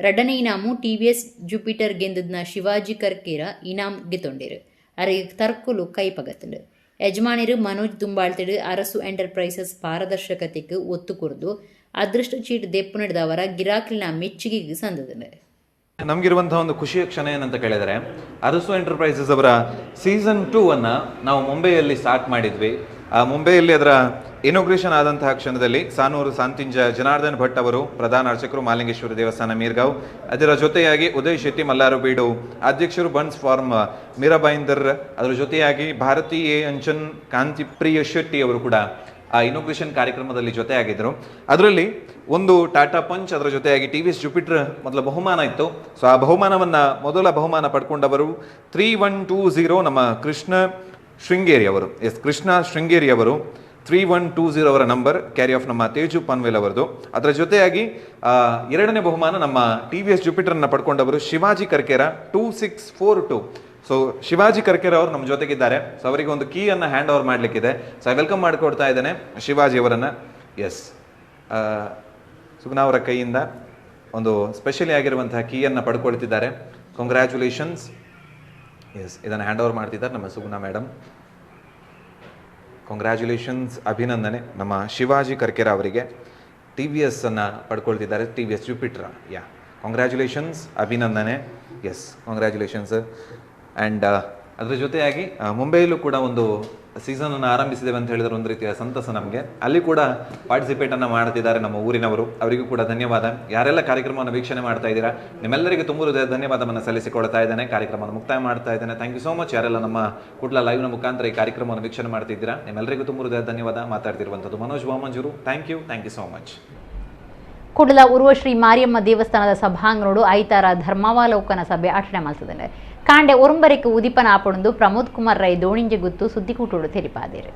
ರಡನೆ ಇನಾಮು ಟಿವಿಎಸ್ ಜುಪಿಟರ್ ಗೆಂದದ್ನ ಶಿವಾಜಿ ಕರ್ಕೇರ ಇನಾಮ್ ಗೆತೊಂಡೇರು. ಅರೆ ತರ್ಕುಲು ಕೈಪಗತ್ತಂಡು. ಯಜಮಾನಿರು ಮನೋಜ್ ದುಂಬಾಳ್ತಿಡು ಅರಸು ಎಂಟರ್ಪ್ರೈಸಸ್ ಪಾರದರ್ಶಕತೆಗೆ ಒತ್ತು ಕೊರ್ದು ಅದೃಷ್ಟ ಚೀಟ್ ದೆಪ್ಪು ನಡೆದವರ ಗಿರಾಕ್ಲಿನ ಮೆಚ್ಚುಗೆಗೆ ಸಂದದಂಡು. ನಮಗಿರುವಂತಹ ಒಂದು ಖುಷಿಯ ಕ್ಷಣ ಏನಂತ ಕೇಳಿದರೆ, ಅರಸು ಎಂಟರ್ಪ್ರೈಸಸ್ ಅವರ ಸೀಸನ್ 2 ಅನ್ನು ನಾವು ಮುಂಬೈಯಲ್ಲಿ ಸ್ಟಾರ್ಟ್ ಮಾಡಿದ್ವಿ. ಆ ಮುಂಬೈಯಲ್ಲಿ ಅದರ ಇನೋಗ್ರೇಷನ್ ಆದಂತಹ ಕ್ಷಣದಲ್ಲಿ ಸಾನೂರು ಸಾಂತಿಂಜ ಜನಾರ್ದನ್ ಭಟ್ ಅವರು ಪ್ರಧಾನ ಅರ್ಚಕರು, ಮಾಲಿಂಗೇಶ್ವರ ದೇವಸ್ಥಾನ ಮೀರ್ಗಾಂವ್, ಅದರ ಜೊತೆಯಾಗಿ ಉದಯ್ ಶೆಟ್ಟಿ ಮಲ್ಲಾರುಬೀಡು ಅಧ್ಯಕ್ಷರು ಬನ್ಸ್ ಫಾರ್ಮ್ ಮೀರಾಬೈಂದರ್, ಅದರ ಜೊತೆಯಾಗಿ ಭಾರತಿ ಎ ಅಂಚನ್ ಕಾಂತಿಪ್ರಿಯ ಶೆಟ್ಟಿ ಅವರು ಕೂಡ ಆ ಇನೋಗ್ರೇಷನ್ ಕಾರ್ಯಕ್ರಮದಲ್ಲಿ ಜೊತೆಯಾಗಿದ್ದರು. ಅದರಲ್ಲಿ ಒಂದು ಟಾಟಾ ಪಂಚ್, ಅದರ ಜೊತೆಯಾಗಿ ಟಿ ವಿ ಎಸ್ ಜುಪಿಟರ್ ಮೊದಲ ಬಹುಮಾನ ಇತ್ತು. ಸೊ ಆ ಬಹುಮಾನವನ್ನು ಮೊದಲ ಬಹುಮಾನ ಪಡ್ಕೊಂಡವರು 3120 ನಮ್ಮ ಕೃಷ್ಣ ಶೃಂಗೇರಿ ಅವರು. ಎಸ್, ಕೃಷ್ಣ ಶೃಂಗೇರಿ ಅವರು 3120 ಅವರ ನಂಬರ್, ಕ್ಯಾರಿ ಆಫ್ ನಮ್ಮ ತೇಜು ಪನ್ವೇಲ್ ಅವರದು. ಅದರ ಜೊತೆಯಾಗಿ ಎರಡನೇ ಬಹುಮಾನ ನಮ್ಮ ಟಿ ವಿ ಎಸ್ ಜುಪಿಟರ್ನ ಪಡ್ಕೊಂಡವರು ಶಿವಾಜಿ ಕರ್ಕೇರ 2642. ಸೊ ಶಿವಾಜಿ ಕರ್ಕೇರ ಅವರು ನಮ್ಮ ಜೊತೆಗಿದ್ದಾರೆ. ಸೊ ಅವರಿಗೆ ಒಂದು ಕೀಯನ್ನು ಹ್ಯಾಂಡ್ ಓವರ್ ಮಾಡಲಿಕ್ಕಿದೆ. ಸೊ I welcome ಮಾಡಿಕೊಡ್ತಾ ಇದ್ದೇನೆ ಶಿವಾಜಿ ಅವರನ್ನು. ಎಸ್, ಸುಗುಣ ಅವರ ಕೈಯಿಂದ ಒಂದು ಸ್ಪೆಷಲಿ ಆಗಿರುವಂತಹ ಕೀಯನ್ನು ಪಡ್ಕೊಳ್ತಿದ್ದಾರೆ. ಕಂಗ್ರ್ಯಾಚುಲೇಷನ್ಸ್. ಎಸ್, ಇದನ್ನು ಹ್ಯಾಂಡ್ ಓವರ್ ಮಾಡ್ತಿದ್ದಾರೆ ನಮ್ಮ ಸುಗುಣ ಮೇಡಮ್. ಕಂಗ್ರ್ಯಾಚುಲೇಷನ್ಸ್, ಅಭಿನಂದನೆ ನಮ್ಮ ಶಿವಾಜಿ ಕರ್ಕೇರ ಅವರಿಗೆ. ಟಿ ವಿ ಎಸ್ ಅನ್ನು ಪಡ್ಕೊಳ್ತಿದ್ದಾರೆ, T V S Jupiter. Yeah, congratulations, ಅಭಿನಂದನೆ. Yes, congratulations sir. ಆ್ಯಂಡ್ ಅದರ ಜೊತೆಯಾಗಿ ಮುಂಬೈಯಲ್ಲೂ ಕೂಡ ಒಂದು ಸೀಸನನ್ನು ಆರಂಭಿಸಿದ್ದೇವೆ ಅಂತ ಹೇಳಿದ್ರೆ ಒಂದು ರೀತಿಯ ಸಂತಸ ನಮಗೆ. ಅಲ್ಲಿ ಕೂಡ ಪಾರ್ಟಿಸಿಪೇಟನ್ನು ಮಾಡ್ತಿದ್ದಾರೆ ನಮ್ಮ ಊರಿನವರು, ಅವರಿಗೂ ಕೂಡ ಧನ್ಯವಾದ. ಯಾರೆಲ್ಲ ಕಾರ್ಯಕ್ರಮವನ್ನು ವೀಕ್ಷಣೆ ಮಾಡ್ತಾ ಇದ್ದೀರಾ ನಿಮ್ಮೆಲ್ಲರಿಗೂ ತುಂಬ ಹೃದಯ ಧನ್ಯವಾದವನ್ನು ಸಲ್ಲಿಸಿಕೊಳ್ತಾ ಇದ್ದೇನೆ. ಕಾರ್ಯಕ್ರಮವನ್ನು ಮುಕ್ತಾಯ ಮಾಡ್ತಾ ಇದ್ದೇನೆ. Thank you so much. ಯಾರೆಲ್ಲ ನಮ್ಮ ಕುಡ್ಲ ಲೈವ್ನ ಮುಖಾಂತರ ಈ ಕಾರ್ಯಕ್ರಮವನ್ನು ವೀಕ್ಷಣೆ ಮಾಡ್ತಿದ್ದೀರಾ ನಿಮ್ಮೆಲ್ಲರಿಗೂ ತುಂಬ ಹೃದಯ ಧನ್ಯವಾದ. ಮಾತಾಡ್ತಿರುವಂಥದ್ದು Manoj Vamanjoor. Thank you, thank you so much. Kudla Urvashri Mariamma ದೇವಸ್ಥಾನದ ಸಭಾಂಗಣೋಡು ಐತಾರ ಧರ್ಮಾವಲೋಕನ ಸಭೆ ಆಚರಣೆ ಮಲ್ತದಂಡೆ. ಕಾಂಡೆ ಒರುಂಬರೆಕ್ ಉದಿಪನ ಆಪಣಂದು ಪ್ರಮೋದ್ ಕುಮಾರ್ ರೈ ದೋಣಿಂಜಗುತ್ತು ಸುದ್ದಿಕೂಟೋಡು ತೆರಿಪಾದೇರು.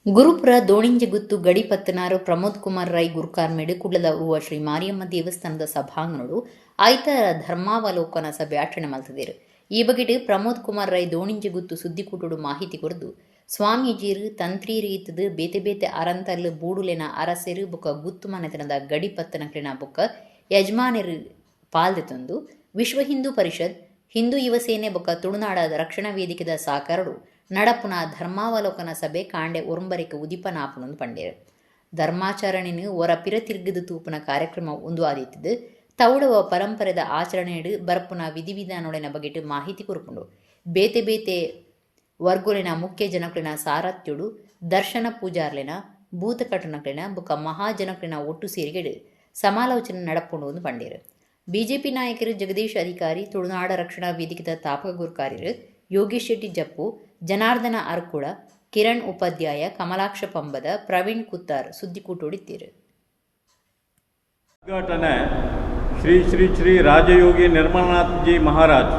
ಗುರುಪುರ ದೋಣಿಂಜಗುತ್ತು ಗಡಿಪತ್ತನಾರು ಪ್ರಮೋದ್ ಕುಮಾರ್ ರೈ ಗುರುಕಾರ್ಮೇಡು ಕುಡ್ಲದ ಉರ್ವಶ್ರೀ ಮಾರಿಯಮ್ಮ ದೇವಸ್ಥಾನದ ಸಭಾಂಗಣೋಡು ಐತಾರ ಧರ್ಮಾವಲೋಕನ ಸಭೆ ಆಚರಣೆ ಮಲ್ತದೇರು. ಈ ಬಗೆಟ್ ಪ್ರಮೋದ್ ಕುಮಾರ್ ರೈ ದೋಣಿಂಜಿಗುತ್ತು ಸುದ್ದಿಕೂಟಡು ಮಾಹಿತಿ ಕೊರ್ದು ಸ್ವಾಮೀಜಿರು ತಂತ್ರಿ ರೀತದ ಬೇತೆ ಬೇತೆ ಅರಂತಲ್ಲು ಬೂಡುಲೆನ ಅರಸೆರು ಬೊಕ್ಕ ಗುತ್ತು ಮನೆತನದ ಗಡಿ ಪತ್ತನಕ್ಲೆನ ಬೊಕ್ಕ ಯಜಮಾನರು ಪಾಲ್ದೆತೊಂದು ವಿಶ್ವ ಹಿಂದೂ ಪರಿಷತ್, ಹಿಂದೂ ಯುವ ಸೇನೆ ಬೊಕ್ಕ ತುಳುನಾಡ ರಕ್ಷಣಾ ವೇದಿಕೆದ ಸಾಕರಡು ನಡಪುನ ಧರ್ಮಾವಲೋಕನ ಸಭೆ ಕಾಂಡೆ ಒರಂಬರಿಕ ಉದಿಪನ ಆಪುನೊಂದು ಪಂಡೇರು. ಧರ್ಮಾಚರಣೆನು ಒರ ಪಿರ ತಿರ್ಗದ ತೂಪುನ ಕಾರ್ಯಕ್ರಮ ಒಂದು ಆದಿತ್ತಿದ್ದು ತೌಳವ ಪರಂಪರೆದ ಆಚರಣೆಯಡು ಬರ್ಪುನ ವಿಧಿವಿಧಾನೊಳೆನ ಬಗೆಟ್ ಮಾಹಿತಿ ಕೊರ್ಪುಂಡು. ಬೇತೆ ಬೇತೆ ವರ್ಗೊಲೆನ ಮುಖ್ಯ ಜನಕ್ಲೆನ ಸಾರಥ್ಯುಡು ದರ್ಶನ ಪೂಜಾರ್ಲೆನ ಭೂತಕಟನಕ್ಲೆನ ಬೊಕ್ಕ ಮಹಾಜನಕ್ಲೆನ ಒಟ್ಟು ಸೇರಿಗೆಡು ಸಮಾಲೋಚನೆ ನಡಪುಂಡು ಎಂದು ಪಂಡೇರು. ಬಿಜೆಪಿ ನಾಯಕರು ಜಗದೀಶ್ ಅಧಿಕಾರಿ, ತುಳುನಾಡ ರಕ್ಷಣಾ ವೇದಿಕೆದ ತಾಪಕ ಗುರ್ಕಾರ್ಯರು ಯೋಗೇಶ್ ಶೆಟ್ಟಿ ಜಪ್ಪು, ಜನಾರ್ದನ ಅರ್ಕುಳ, ಕಿರಣ್ ಉಪಾಧ್ಯಾಯ, ಕಮಲಾಕ್ಷ ಪಂಬದ, ಪ್ರವೀಣ್ ಕುತ್ತಾರ್ ಸುದ್ದಿಕೂಟೋಡಿತ್ತೀರು. ಉದ್ಘಾಟನೆ ಶ್ರೀ ಶ್ರೀ ಶ್ರೀ ರಾಜಯೋಗಿ ನಿರ್ಮಲನಾಥ್ ಜಿ ಮಹಾರಾಜ್,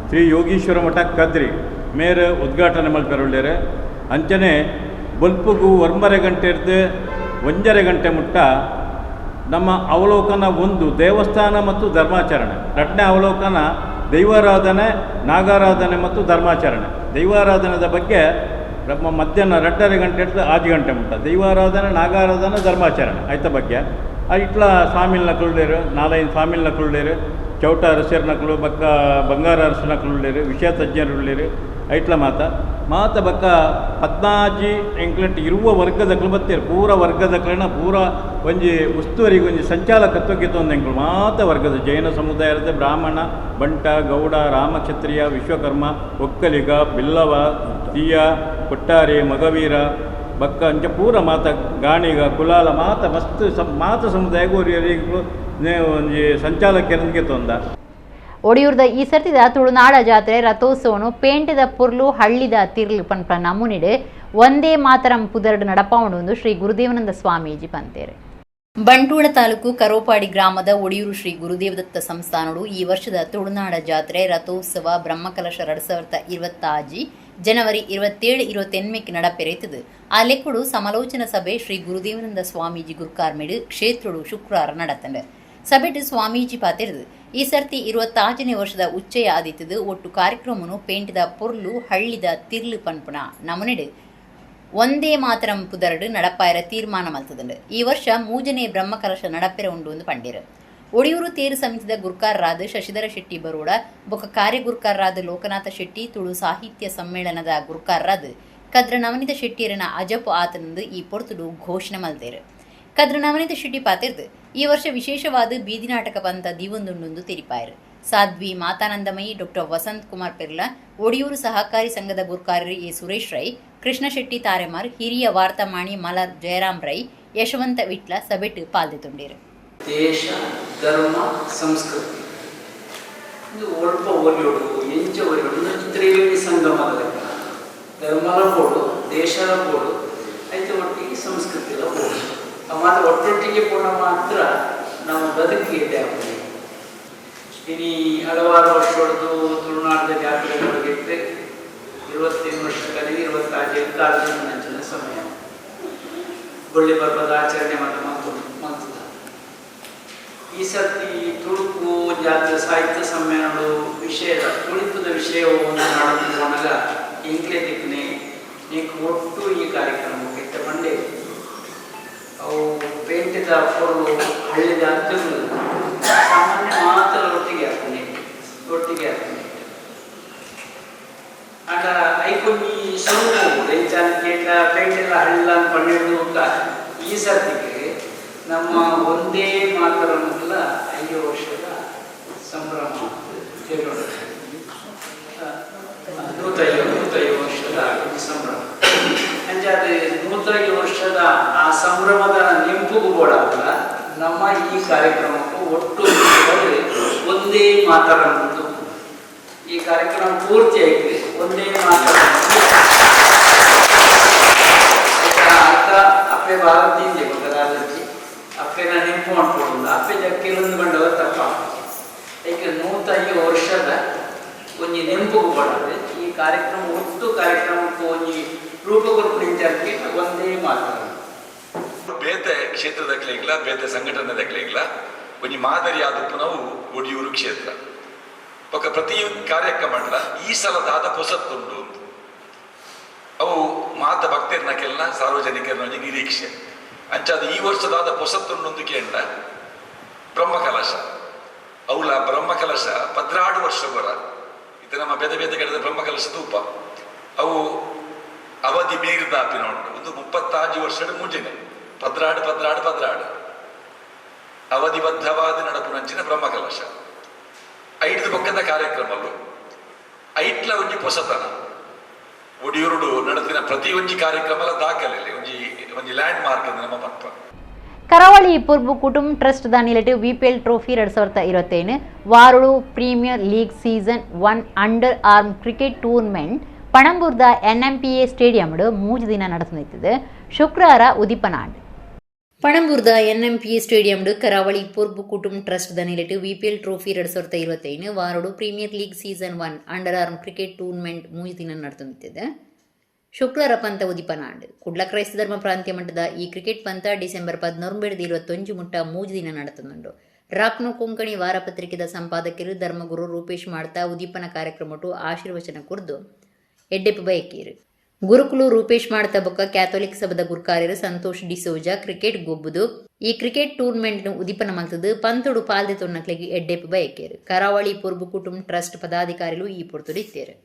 ಶ್ರೀ ಯೋಗೀಶ್ವರ ಮಠ ಕದ್ರಿ ಮೇರ್ ಉದ್ಘಾಟನೆ ಮಲ್ಪೆರುಳ್ಳೇರು. ಅಂಚನೆ ಬಲ್ಪುಗು 9 ಗಂಟೆ ಇರ್ದು 1.5 ಗಂಟೆ ಮುಟ್ಟ ನಮ್ಮ ಅವಲೋಕನ ಒಂದು ದೇವಸ್ಥಾನ ಮತ್ತು ಧರ್ಮಾಚರಣೆ, ಎರಡನೇ ಅವಲೋಕನ ದೈವಾರಾಧನೆ, ನಾಗಾರಾಧನೆ ಮತ್ತು ಧರ್ಮಾಚರಣೆ. ದೈವಾರಾಧನೆದ ಬಗ್ಗೆ ನಮ್ಮ ಮಧ್ಯಾಹ್ನ 2.5 ಗಂಟೆ ಹಿಡಿದು 5 ಗಂಟೆ ಮುಟ್ಟ ದೈವಾರಾಧನೆ, ನಾಗಾರಾಧನೆ, ಧರ್ಮಾಚರಣೆ ಆಯ್ತ ಬಗ್ಗೆ. ಇಟ್ಲ ಸ್ವಾಮಿಲ್ ನಕುಳ್ಳೇರು, 4-5 ಸ್ವಾಮಿಲ್ ನಕುಳ್ಳೇರು, ಚೌಟ ಅರಸರ ನಕಲು, ಬಕ್ಕ ಬಂಗಾರ ಅರಸು ನಕುಳ್ಳೇರು, ವಿಷಯ ತಜ್ಞರುಳ್ಳೇರು. ಐಟ್ಲ ಮಾತ ಮಾತ ಬಕ್ಕ ಪದ್ನಾಜಿ ಎಂಕ್ಲೆಟ್ ಇರುವ ವರ್ಗದಕ್ಲು ಬತ್ತೀರು. ಪೂರ ವರ್ಗದಕ್ಲೆನ ಪೂರ ಒಂಜಿ ಉಸ್ತುವರಿಗೆ ಒಂಜಿ ಸಂಚಾಲಕತ್ವಕ್ಕೆ ತೊಂದು ಎಂಕ್ಲು ಮಾತ ವರ್ಗದ ಜೈನ ಸಮುದಾಯದ ಬ್ರಾಹ್ಮಣ, ಬಂಟ, ಗೌಡ, ರಾಮಕ್ಷತ್ರಿಯ, ವಿಶ್ವಕರ್ಮ, ಒಕ್ಕಲಿಗ, ಬಿಲ್ಲವ, ತೀಯ, ಕೊಟ್ಟಾರಿ, ಮಗವೀರ, ಬಕ್ಕ ಅಂಚ ಪೂರ ಮಾತ ಗಾಣಿಗ, ಕುಲಾಲ ಮಾತ ಮಸ್ತ್ ಮಾತ ಸಮುದಾಯಗೂ ಒಂಜಿ ಸಂಚಾಲಕರಿಗೆ ತೊಂದ. ಒಡಿಯೂರ್ದ ಈ ಸರ್ತಿದ ತುಳುನಾಡ ಜಾತ್ರೆ ರಥೋತ್ಸವನು ಪೇಂಟೆದ ಪೊರ್ಲು ಹಳ್ಳಿದ ತಿರ್ಲು ಪನ್ಪ ನಮೂನಿಡು ಒಂದೇ ಮಾತರಂ ಪುದರ್ಡು ನಡಪಾವುಂಡು ಶ್ರೀ ಗುರುದೇವನಂದ ಸ್ವಾಮೀಜಿ ಪಂತೇರು. ಬಂಟೂಳ ತಾಲೂಕು ಕರೋಪಾಡಿ ಗ್ರಾಮದ ಒಡಿಯೂರು ಶ್ರೀ ಗುರುದೇವದತ್ತ ಸಂಸ್ಥಾನಡು ಈ ವರ್ಷದ ತುಳುನಾಡ ಜಾತ್ರೆ ರಥೋತ್ಸವ ಬ್ರಹ್ಮಕಲಶ 2026 ಜನವರಿ 27, 28 ನಡಪೆರೆಯುತ್ತದೆ. ಆ ಲೆಕ್ಕಡು ಸಮಾಲೋಚನಾ ಸಭೆ ಶ್ರೀ ಗುರುದೇವನಂದ ಸ್ವಾಮೀಜಿ ಗುರುಕಾರ್ಮಿಡು ಕ್ಷೇತ್ರಡು ಶುಕ್ರವಾರ ನಡತಂಡು. ಸಭೆಟು ಸ್ವಾಮೀಜಿ ಪಾತಿರದು ಈ ಸರ್ತಿ 26ನೇ ವರ್ಷದ ಉಚ್ಚಯ ಆದಿತ್ತದು. ಒಟ್ಟು ಕಾರ್ಯಕ್ರಮನು ಪೇಂಟದ ಪೊರ್ಲು ಹಳ್ಳಿದ ತಿರ್ಲು ಪನ್ಪುನ ನಮನೆಡು ಒಂದೇ ಮಾತರಂ ಪುದರಡು ನಡಪಾಯರ ತೀರ್ಮಾನ ಮಲ್ತದಂಡು. ಈ ವರ್ಷ 3ನೇ ಬ್ರಹ್ಮಕಲಶ ನಡಪೆರ ಉಂಡು ಎಂದು ಪಂಡಿರು. ಒಡಿಯೂರು ತೇರು ಸಮಿತಿದ ಗುರ್ಕಾರರಾದ ಶಶಿಧರ ಶೆಟ್ಟಿ ಬರೋಡ, ಬೊಕ್ಕ ಕಾರ್ಯಗುರ್ಕಾರರಾದ ಲೋಕನಾಥ ಶೆಟ್ಟಿ, ತುಳು ಸಾಹಿತ್ಯ ಸಮ್ಮೇಳನದ ಗುರ್ಕಾರರಾದ ಕದ್ರ ನವನಿತ ಶೆಟ್ಟಿಯರನ ಅಜಪು ಆತನಂದು ಈ ಪೊರ್ತುಡು ಘೋಷಣೆ ಮಲ್ತೇರು. ಕದ್ರ ನವನಿತ ಶೆಟ್ಟಿ ಪಾತಿರ್ದು ಈ ವರ್ಷ ವಿಶೇಷವಾದ ಬೀದಿ ನಾಟಕ ಪಂತ ದೀವೊಂದುಂಡು ತೆರಿಪಾಯರು. ಸಾಧ್ವಿ ಮಾತಾನಂದಮಯಿ, ಡಾಕ್ಟರ್ ವಸಂತ್ ಕುಮಾರ್ ಪೆರ್ಲ, ಒಡಿಯೂರು ಸಹಕಾರಿ ಸಂಘದ ಗುರ್ಕಾರರು ಎ ಸುರೇಶ್ ರೈ, ಕೃಷ್ಣ ಶೆಟ್ಟಿ ತಾರೆಮಾರ್, ಹಿರಿಯ ವಾರ್ತಾಮಾಣಿ ಮಲರ್ ಜಯರಾಮ್ ರೈ, ಯಶವಂತ ವಿಟ್ಲ ಸಭೆಟ್ ಪಾಲ್ದೆತೊಂಡೇರು. ದೇಶ, ಧರ್ಮ, ಸಂಸ್ಕೃತಿ ಇದು ಒಲ್ಪ ಒಲಿಯೋಡು ಎಂಚ ಒಲಿಯೋಡು ತ್ರಿವೇಣಿ ಸಂಗಮದ ಲೆಕ್ಕ. ಧರ್ಮಲ ಬೋಡು, ದೇಶದ ಬೋಡು, ಐತೆ ಒಟ್ಟಿಗೆ ಸಂಸ್ಕೃತಿಲ ಬೋಡು. ಮಾತ್ರ ಒಟ್ಟೊಟ್ಟಿಗೆ ಪೋಣ ಮಾತ್ರ ನಮ್ಮ ಬದುಕಿಗೆ ಇದೆ. ಇನಿ ಹಲವಾರು ವರ್ಷ ಹೊಡೆದು ತುಳುನಾಡಿನ ಜಾತ್ರೆಗಳಿಗೆ 25 ವರ್ಷ ಕಲಿಗೆ 26 ಕಾಲದ ನಂಚಿನ ಸಮಯ ಬಳ್ಳಿ ಪರ್ವದ ಆಚರಣೆ ಮಾತು ಮಂತದ. ಈ ಸರ್ತಿ ತುಳುಕು ಜಾತ್ರೆ ಸಾಹಿತ್ಯ ಸಮ್ಮೇಳನಗಳು ವಿಷಯದ ತುಳಿತದ ವಿಷಯವನ್ನು ನಡೆದು ಇಂಕ್ಲೆ ದಿಕ್ಕನೆ ನೀಕು ಒಟ್ಟು ಈ ಕಾರ್ಯಕ್ರಮಕ್ಕೆ ಇಟ್ಟ ಬಂಡೆ ಅವು ಪೇಂಟೆದ ಪೊರ್ಲು ಹಳ್ಳಿದ ತಿರುಳು ಸಾಮಾನ್ಯ ಮಾತ್ರ ಒಟ್ಟಿಗೆ ಹಾಕ್ತಾನೆ ಒಟ್ಟಿಗೆ ಹಾಕ್ತಾನೆ. ಆಗ ಐಕೊಂಜಿ ಸುರುಕು ಎಂಚಾನ್ ಕೇಟ ಪೇಂಟೆಲ್ಲ ಹಳ್ಳ 12 ಈ ಸರ್ತಿಗೆ ನಮ್ಮ ಒಂದೇ ಮಾತರನ್ನೆಲ್ಲ 5 ವರ್ಷದ ಸಂಭ್ರಮ 105 ವರ್ಷದ ಸಂಭ್ರಮ. ಅಂಚಾದ 105 ವರ್ಷದ ಆ ಸಂಭ್ರಮದ ನೆಂಪುಗೂ ಬೋಡಾಗಲ್ಲ ನಮ್ಮ ಈ ಕಾರ್ಯಕ್ರಮಕ್ಕೂ ಒಟ್ಟು ಒಂದೇ ಮಾತರನ್ನು ಈ ಕಾರ್ಯಕ್ರಮ ಪೂರ್ತಿಯಾಗಿ ಒಂದೇ ಮಾತರನ್ನು ಅರ್ಥ ಅಪ್ಪೆ ಭಾರತೀಯ ಗೊತ್ತಲಾದಜ್ಜಿ ಅಪ್ಪೆನ ನೆಂಪು ಮಾಡ್ಕೊಡೋದು ಅಪ್ಪೆ ಜಕ್ಕಿಲೊಂದು ಬಂಡವ ತಪ್ಪ. ಏಕೆ 105 ವರ್ಷದ ಒಂಜಿ ನೆಂಪುಗೂ ಬೋಡಾದ್ರೆ ಈ ಕಾರ್ಯಕ್ರಮ ಒಟ್ಟು ಕಾರ್ಯಕ್ರಮಕ್ಕೂ ಒಂಜಿ ರೂಪಕೊರ್ಪು ನಿಂಚಕ್ಕೆ ಒಂದೇ ಮಾತರನ್ನು. ಬೇತೆ ಕ್ಷೇತ್ರದಕ್ಲೆಗ್ಲ ಬೇತೆ ಸಂಘಟನೆದಕ್ಲೆಗ್ಲ ಒಂಜಿ ಮಾದರಿಯಾದ ಪುನವು ಒಡಿಯೂರು ಕ್ಷೇತ್ರ. ಬೊಕ್ಕ ಪ್ರತಿ ಕಾರ್ಯಕ್ರಮ ಈ ಸಲ ದಾದ ಪೊಸತ್ತುಂಡು ಅವು ಮಾತ ಭಕ್ತರ್ನ ಕೆಲ್ನ ಸಾರ್ವಜನಿಕರನ್ನ ಒಂಜಿ ನಿರೀಕ್ಷೆ. ಅಂಚಾದ ಈ ವರ್ಷದಾದ ಪೊಸತ್ತುಂಡು ಕೇಂದ್ರ ಬ್ರಹ್ಮಕಲಶ. ಅವಳ ಬ್ರಹ್ಮಕಲಶ 12 ವರ್ಷ ಬರ ಇದು ನಮ್ಮ ಬೇರೆ ಬೇರೆ ಕಡೆದ ಬ್ರಹ್ಮಕಲಶ ತೂಪ ಅವು ಅವಧಿ ಮೀರಿದಾಪಿನ ಉಂಟು. ಒಂದು 36 ವರ್ಷದ ಮುಂಜಾನೆ 12 12 12 ಅವಧಿಬದ್ಧವಾದ ನಡಪುನಂಚಿನ ಬ್ರಹ್ಮಕಲಶ. 5 ಪಕ್ಕದ ಕಾರ್ಯಕ್ರಮಗಳು ಐಟ್ಲ ಒಂಜಿ ಪೊಸತನ ಒಡಿಯೂರುಡು ನಡೆದಿನ ಪ್ರತಿ ಒಂಜಿ ಕಾರ್ಯಕ್ರಮಲ ದಾಖಲೆ ಒಂಜಿ ಒಂಜಿ ಲ್ಯಾಂಡ್ ಮಾರ್ಕ್ ನಮ್ಮ ಪಕ್ಕ. ಕರಾವಳಿ ಪೂರ್ವ ಕುಟುಂಬ ಟ್ರಸ್ಟ್ the ನಿಲೆಟ್ ವಿಪಿಎಲ್ trophy 2025 ವಾರುಳು premier league season 1 under arm cricket tournament ಪಣಂಬೂರ್ದ ಎನ್ಎಂಪಿಎ ಸ್ಟೇಡಿಯಂಡು 3 ದಿನ ನಡೆಸುತ್ತಿದೆ. ಶುಕ್ರವಾರ ಉದಿಪನಾಡ್ ಪಣಂಬೂರ್ದ ಎನ್ಎಂಪಿಎ ಸ್ಟೇಡಿಯಂಡು ಕರಾವಳಿ ಪೂರ್ವ ಕುಟುಂಬ ಟ್ರಸ್ಟ್ the ನಿಲೆಟ್ ವಿಪಿಎಲ್ trophy 2025 ವಾರುಳು premier league season 1 under arm cricket tournament 3 ದಿನ ನಡೆಸುತ್ತಿದೆ. ಶುಕ್ರವಾರ ಪಂತ ಉದಿಪನಾಂಡ್ ಕುಡ್ಲ ಕ್ರೈಸ್ತ ಧರ್ಮ ಪ್ರಾಂತ್ಯ ಮಟ್ಟದ ಈ ಕ್ರಿಕೆಟ್ ಪಂತ ಡಿಸೆಂಬರ್ 19 21 ಮುಟ್ಟ 3 ದಿನ ನಡೆತುಂಡು. ರಾಕ್ನೋ ಕೊಂಕಣಿ ವಾರಪತ್ರಿಕೆದ ಸಂಪಾದಕರು ಧರ್ಮಗುರು ರೂಪೇಶ್ ಮಾಡ್ತಾ ಉದೀಪನ ಕಾರ್ಯಕ್ರಮಟು ಆಶೀರ್ವಚನ ಕುರ್ದು ಎಡ್ಡೆಪ್ಪು ಬಯಕೀರು. ಗುರುಕುಲು ರೂಪೇಶ್ ಮಾಡ್ತಾ ಬೊಕ್ಕ ಕ್ಯಾಥೋಲಿಕ್ ಸಭದ ಗುರ್ಕಾರ್ಯರು ಸಂತೋಷ್ ಡಿಸೋಜಾ ಕ್ರಿಕೆಟ್ ಗೊಬ್ಬುದು ಈ ಕ್ರಿಕೆಟ್ ಟೂರ್ನಮೆಂಟ್ ಉದೀಪನ ಮಲ್ತದು ಪಂತೊಡು ಪಾಲ್ದೆ ತೊನ್ನಕ್ಲೆಗೆ ಎಡ್ಡೆಪ್ಪು ಬಯಕೇರು. ಕರಾವಳಿ ಪೂರ್ವ ಕುಟುಂಬ ಟ್ರಸ್ಟ್ ಪದಾಧಿಕಾರಿಗಳು ಈ ಪೊರ್ತುಡಿತ್ತೇರು.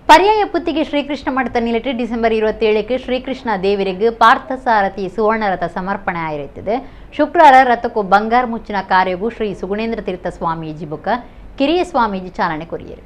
ಪರ್ಯಾಯ ಪುತ್ತಿಗೆ ಶ್ರೀಕೃಷ್ಣ ಮಠದ ನಿಲೆಟ್ ಡಿಸೆಂಬರ್ 27ಕ್ಕೆ ಶ್ರೀಕೃಷ್ಣ ದೇವರಿಗೆ ಪಾರ್ಥಸಾರಥಿ ಸುವರ್ಣರಥ ಸಮರ್ಪಣೆ ಆಗಿರುತ್ತದೆ. ಶುಕ್ರವಾರ ರಥಕ್ಕೂ ಬಂಗಾರ ಮುಚ್ಚಿನ ಕಾರ್ಯಗೂ ಶ್ರೀ ಸುಗುಣೇಂದ್ರ ತೀರ್ಥ ಸ್ವಾಮೀಜಿ ಬೊಕ್ಕ ಕಿರಿಯ ಸ್ವಾಮೀಜಿ ಚಾಲನೆ ಕೊರಿಯರು.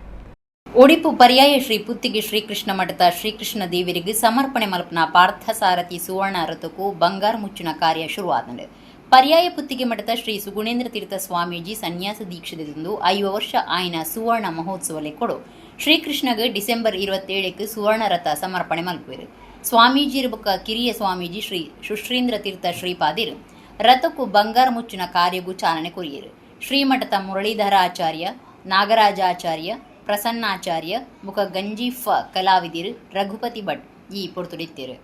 ಒಡಿಪು ಪರ್ಯಾಯ ಶ್ರೀ ಪುತ್ತಿಗೆ ಶ್ರೀಕೃಷ್ಣ ಮಠದ ಶ್ರೀಕೃಷ್ಣ ದೇವರಿಗೆ ಸಮರ್ಪಣೆ ಮಲ್ಪನ ಪಾರ್ಥಸಾರಥಿ ಸುವರ್ಣ ರಥಕ್ಕೂ ಬಂಗಾರ ಮುಚ್ಚಿನ ಕಾರ್ಯ ಶುರುವಾದಂಡು. ಪರ್ಯಾಯ ಪುತ್ತಿಗೆ ಮಠದ ಶ್ರೀ ಸುಗುಣೇಂದ್ರ ತೀರ್ಥ ಸ್ವಾಮೀಜಿ ಸನ್ಯಾಸ ದೀಕ್ಷೆದಂದು 5 ವರ್ಷ ಆಯ್ನ ಸುವರ್ಣ ಮಹೋತ್ಸವಲೆ ಕೊಡು ಶ್ರೀಕೃಷ್ಣಗೆ ಡಿಸೆಂಬರ್ 27ಕ್ಕೆ ಸುವರ್ಣರಥ ಸಮರ್ಪಣೆ ಮಲ್ಪುವೆರು. ಸ್ವಾಮೀಜಿ ಬೊಕ್ಕ ಕಿರಿಯ ಸ್ವಾಮೀಜಿ ಶ್ರೀ ಸುಶ್ರೀಂದ್ರ ತೀರ್ಥ ಶ್ರೀಪಾದಿರು ರಥಕ್ಕೂ ಬಂಗಾರ ಮುಚ್ಚಿನ ಕಾರ್ಯಗೂ ಚಾಲನೆ ಕೊರಿಯರು. ಶ್ರೀಮಠದ ಮುರಳೀಧರಾಚಾರ್ಯ, ನಾಗರಾಜಾಚಾರ್ಯ, ಪ್ರಸನ್ನಾಚಾರ್ಯ ಮುಖ ಗಂಜೀಫ ಕಲಾವಿದಿರು ರಘುಪತಿ ಭಟ್ ಈ ಪೊರ್ತುಡಿತ್ತೇರು.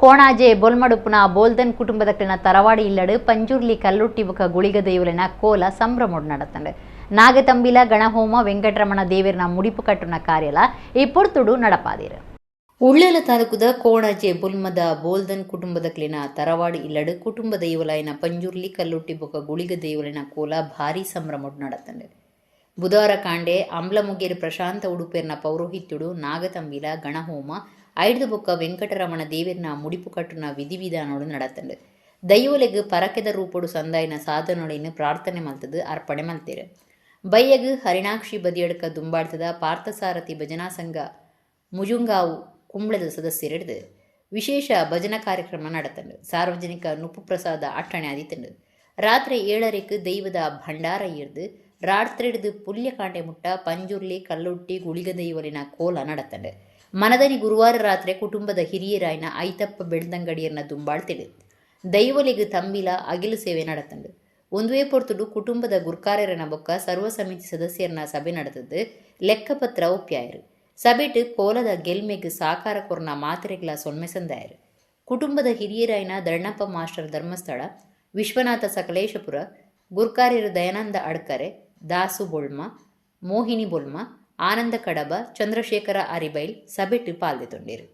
ಕೋಣಾಜೆ ಬೊಲ್ಮಡುಪುನ ಬೋಲ್ದನ್ ಕುಟುಂಬದ ಕಿಣ ತರವಾಡಿ ಇಲ್ಲಡು ಪಂಜುರ್ಲಿ ಕಲ್ಲುಟ್ಟಿ ಬುಕ ಗುಳಿಗ ದೇವಲಿನ ಕೋಲ ಸಂಭ್ರಮೋಡ್ ನಡತಂಡು. ನಾಗತಂಬಿಲ ಗಣಹೋಮ ವೆಂಕಟರಮಣ ದೇವರನ ಮುಡಿಪು ಕಟ್ಟುನ ಕಾರ್ಯಲ ಈ ಪೊರ್ತುಡು ನಡಪಾದಿರು. ಉಳ್ಳಲ ತಾಲೂಕುದ ಕೋಣಾಜೆ ಬೊಲ್ಮದ ಬೋಲ್ದನ್ ಕುಟುಂಬದ ಕ್ಲಿನ ತರವಾಡಿ ಇಲ್ಲಡು ಕುಟುಂಬ ದೈವಲಾಯನ ಪಂಜುರ್ಲಿ ಕಲ್ಲುಟ್ಟಿ ಬೊಕ ಗುಳಿಗ ದೇವಲಿನ ಕೋಲ ಭಾರಿ ಸಂಭ್ರಮೋಡ್ ನಡತಂಡು. ಬುಧವಾರ ಕಾಂಡೆ ಅಂಬ್ಲಮುಗೇರು ಪ್ರಶಾಂತ ಉಡುಪೇರ್ನ ಪೌರೋಹಿತ್ಯುಡು ನಾಗತಂಬಿಲ ಗಣಹೋಮ ಐದು ಬೊಕ್ಕ ವೆಂಕಟರಮಣ ದೇವರನ ಮುಡಿಪು ಕಟ್ಟುನ ವಿಧಿವಿಧಾನೋಡು ನಡತಂಡು. ದೈವಲೆಗ್ ಪರಕೆದ ರೂಪೊಡು ಸಂದಾಯನ ಸಾಧನೊಳಿನ ಪ್ರಾರ್ಥನೆ ಮಲ್ತದು ಅರ್ಪಣೆ ಮಲ್ತೇರು. ಬಯ್ಯಗ್ ಹರಿಣಾಕ್ಷಿ ಬದಿಯಡ್ಕ ದುಂಬಾಡ್ತದ ಪಾರ್ಥಸಾರಥಿ ಭಜನಾ ಸಂಘ ಮುಜುಂಗಾವು ಕುಂಬ್ಳದ ಸದಸ್ಯರಿಡ್ದು ವಿಶೇಷ ಭಜನಾ ಕಾರ್ಯಕ್ರಮ ನಡತಂಡು. ಸಾರ್ವಜನಿಕ ನುಪ್ಪು ಪ್ರಸಾದ ಅಟ್ಟಣೆ ಆದಿತಂಡು. ರಾತ್ರಿ 7:30ಕ್ಕೆ ದೈವದ ಭಂಡಾರ ಇರ್ದು ರಾತ್ರಿಡ್ದು ಪುಲ್ಯಕಾಂಡೆ ಮುಟ್ಟ ಪಂಜುರ್ಲಿ ಕಲ್ಲುಟ್ಟಿ ಗುಳಿಗ ದೈವಲಿನ ಕೋಲ ನಡತಂಡು. ಮನದನಿ ಗುರುವಾರ ರಾತ್ರಿ ಕುಟುಂಬದ ಹಿರಿಯರಾಯನ ಐತಪ್ಪ ಬೆಳ್ದಂಗಡಿಯನ್ನ ದುಂಬಾಳ್ತಿಡು ದೈವಲಿಗೆ ತಂಬಿಲ ಅಗಿಲು ಸೇವೆ ನಡತಂಡು. ಒಂದುವೇ ಪೊರ್ತುಡು ಕುಟುಂಬದ ಗುರ್ಕಾರ್ಯರನ ಬೊಕ್ಕ ಸರ್ವ ಸಮಿತಿ ಸದಸ್ಯರನ್ನ ಸಭೆ ನಡೆದದ್ದು ಲೆಕ್ಕಪತ್ರ ಒಪ್ಪ್ಯಾಯರು. ಸಭೆಟ್ ಕೋಲದ ಗೆಲ್ಮೆಗ್ ಸಾಕಾರ ಕೊರ್ನ ಮಾತ್ರೆಗಳ ಸೊನ್ಮೆ ಸಂದಾಯರು. ಕುಟುಂಬದ ಹಿರಿಯರಾಯನ ಧರ್ಣಪ್ಪ ಮಾಸ್ಟರ್ ಧರ್ಮಸ್ಥಳ, ವಿಶ್ವನಾಥ ಸಕಲೇಶಪುರ, ಗುರ್ಕಾರ್ಯರು ದಯಾನಂದ ಅಡ್ಕರೆ, ದಾಸು ಬೊಳ್ಮ, ಮೋಹಿನಿ ಬೊಲ್ಮ, ಆನಂದ ಕಡಬ, ಚಂದ್ರಶೇಖರ ಅರಿಬೈಲ್ ಸಭೆಟ್ಟು ಪಾಲ್ದೆತೊಂಡೇರು.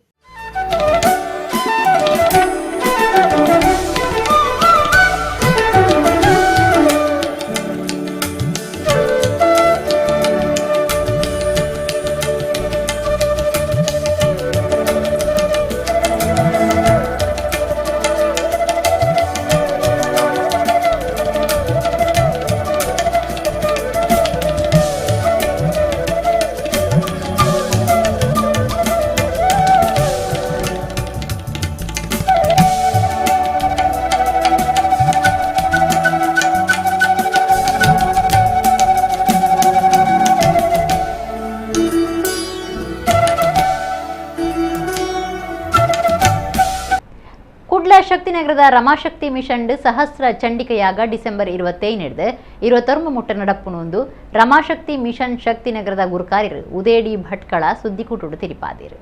ಕುಡ್ಲ ಶಕ್ತಿನಗರದ ರಮಾಶಕ್ತಿ ಮಿಷನ್ ಸಹಸ್ರ ಚಂಡಿಕೆಯಾಗ ಡಿಸೆಂಬರ್ 25 21 ಮುಟ್ಟ ನಡಪ್ಪುನೊಂದು ರಮಾಶಕ್ತಿ ಮಿಷನ್ ಶಕ್ತಿನಗರದ ಗುರುಕಾರ್ಯರು ಉದಯಡಿ ಭಟ್ಕಳ ಸುದ್ದಿಕೂಟುಡು ತಿರಿಪಾದಿರು.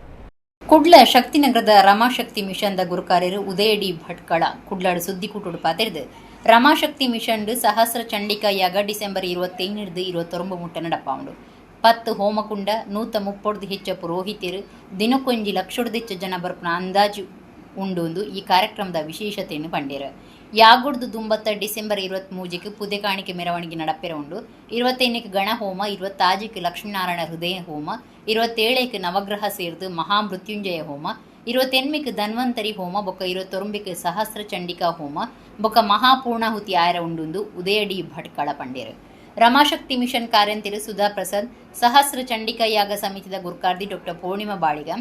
ಕುಡ್ಲ ಶಕ್ತಿನಗರದ ರಮಾಶಕ್ತಿ ಮಿಷನ್ದ ಗುರುಕಾರ್ಯರು ಉದಯಡಿ ಭಟ್ಕಳ ಕುಡ್ಲಾಡು ಸುದ್ದಿಕೂಟುಡು ಪಾತಿರ್ದು ರಮಾಶಕ್ತಿ ಮಿಷನ್ ಸಹಸ್ರ ಚಂಡಿಕಾಯಾಗ ಡಿಸೆಂಬರ್ 25 21 ಮುಟ್ಟ ನಡಪ್ಪಾವುಂಡು. 10 ಹೋಮಕುಂಡ 130 ಹೆಚ್ಚ ಪುರೋಹಿತರು ದಿನಕ್ಕೊಂಜಿ ಲಕ್ಷೊಡ್ದು ಜನ ಬರ್ಪುನ ಅಂದಾಜು ಉಂಡು. ಈ ಕಾರ್ಯಕ್ರಮದ ವಿಶೇಷತೆಯನ್ನು ಪಂಡೇರು. ಯಾಗುಡ್ದು ದುಂಬತ್ತ ಡಿಸೆಂಬರ್ 23ಕ್ಕೆ ಪುದೆ ಕಾಣಿಕೆ ಮೆರವಣಿಗೆ ನಡಪೆರ ಉಂಡು. 25ಕ್ಕೆ ಗಣಹೋಮ, 26ಕ್ಕೆ ಲಕ್ಷ್ಮೀನಾರಾಯಣ ಹೃದಯ ಹೋಮ, 27ಕ್ಕೆ ನವಗ್ರಹ ಸೇರ್ದು ಮಹಾಮೃತ್ಯುಂಜಯ ಹೋಮ, 28ಕ್ಕೆ ಧನ್ವಂತರಿ ಹೋಮ, ಬೊಕ್ಕ 29ಕ್ಕೆ ಸಹಸ್ರ ಚಂಡಿಕಾ ಹೋಮ, ಬೊಕ್ಕ ಮಹಾಪೂರ್ಣಾಹುತಿ ಆಯರ ಉಂಡುಂದು ಉದಯಡಿ ಭಟ್ಕಳ ಪಂಡೇರು. ರಮಾಶಕ್ತಿ ಮಿಷನ್ ಕಾರ್ಯಂತಿರು ಸುಧಾ ಪ್ರಸಾದ್, ಸಹಸ್ರ ಚಂಡಿಕಾ ಯಾಗ ಸಮಿತಿದ ಗುರ್ಕಾರ್ದಿ ಡಾಕ್ಟರ್ ಪೂರ್ಣಿಮಾ ಬಾಳಿಗ,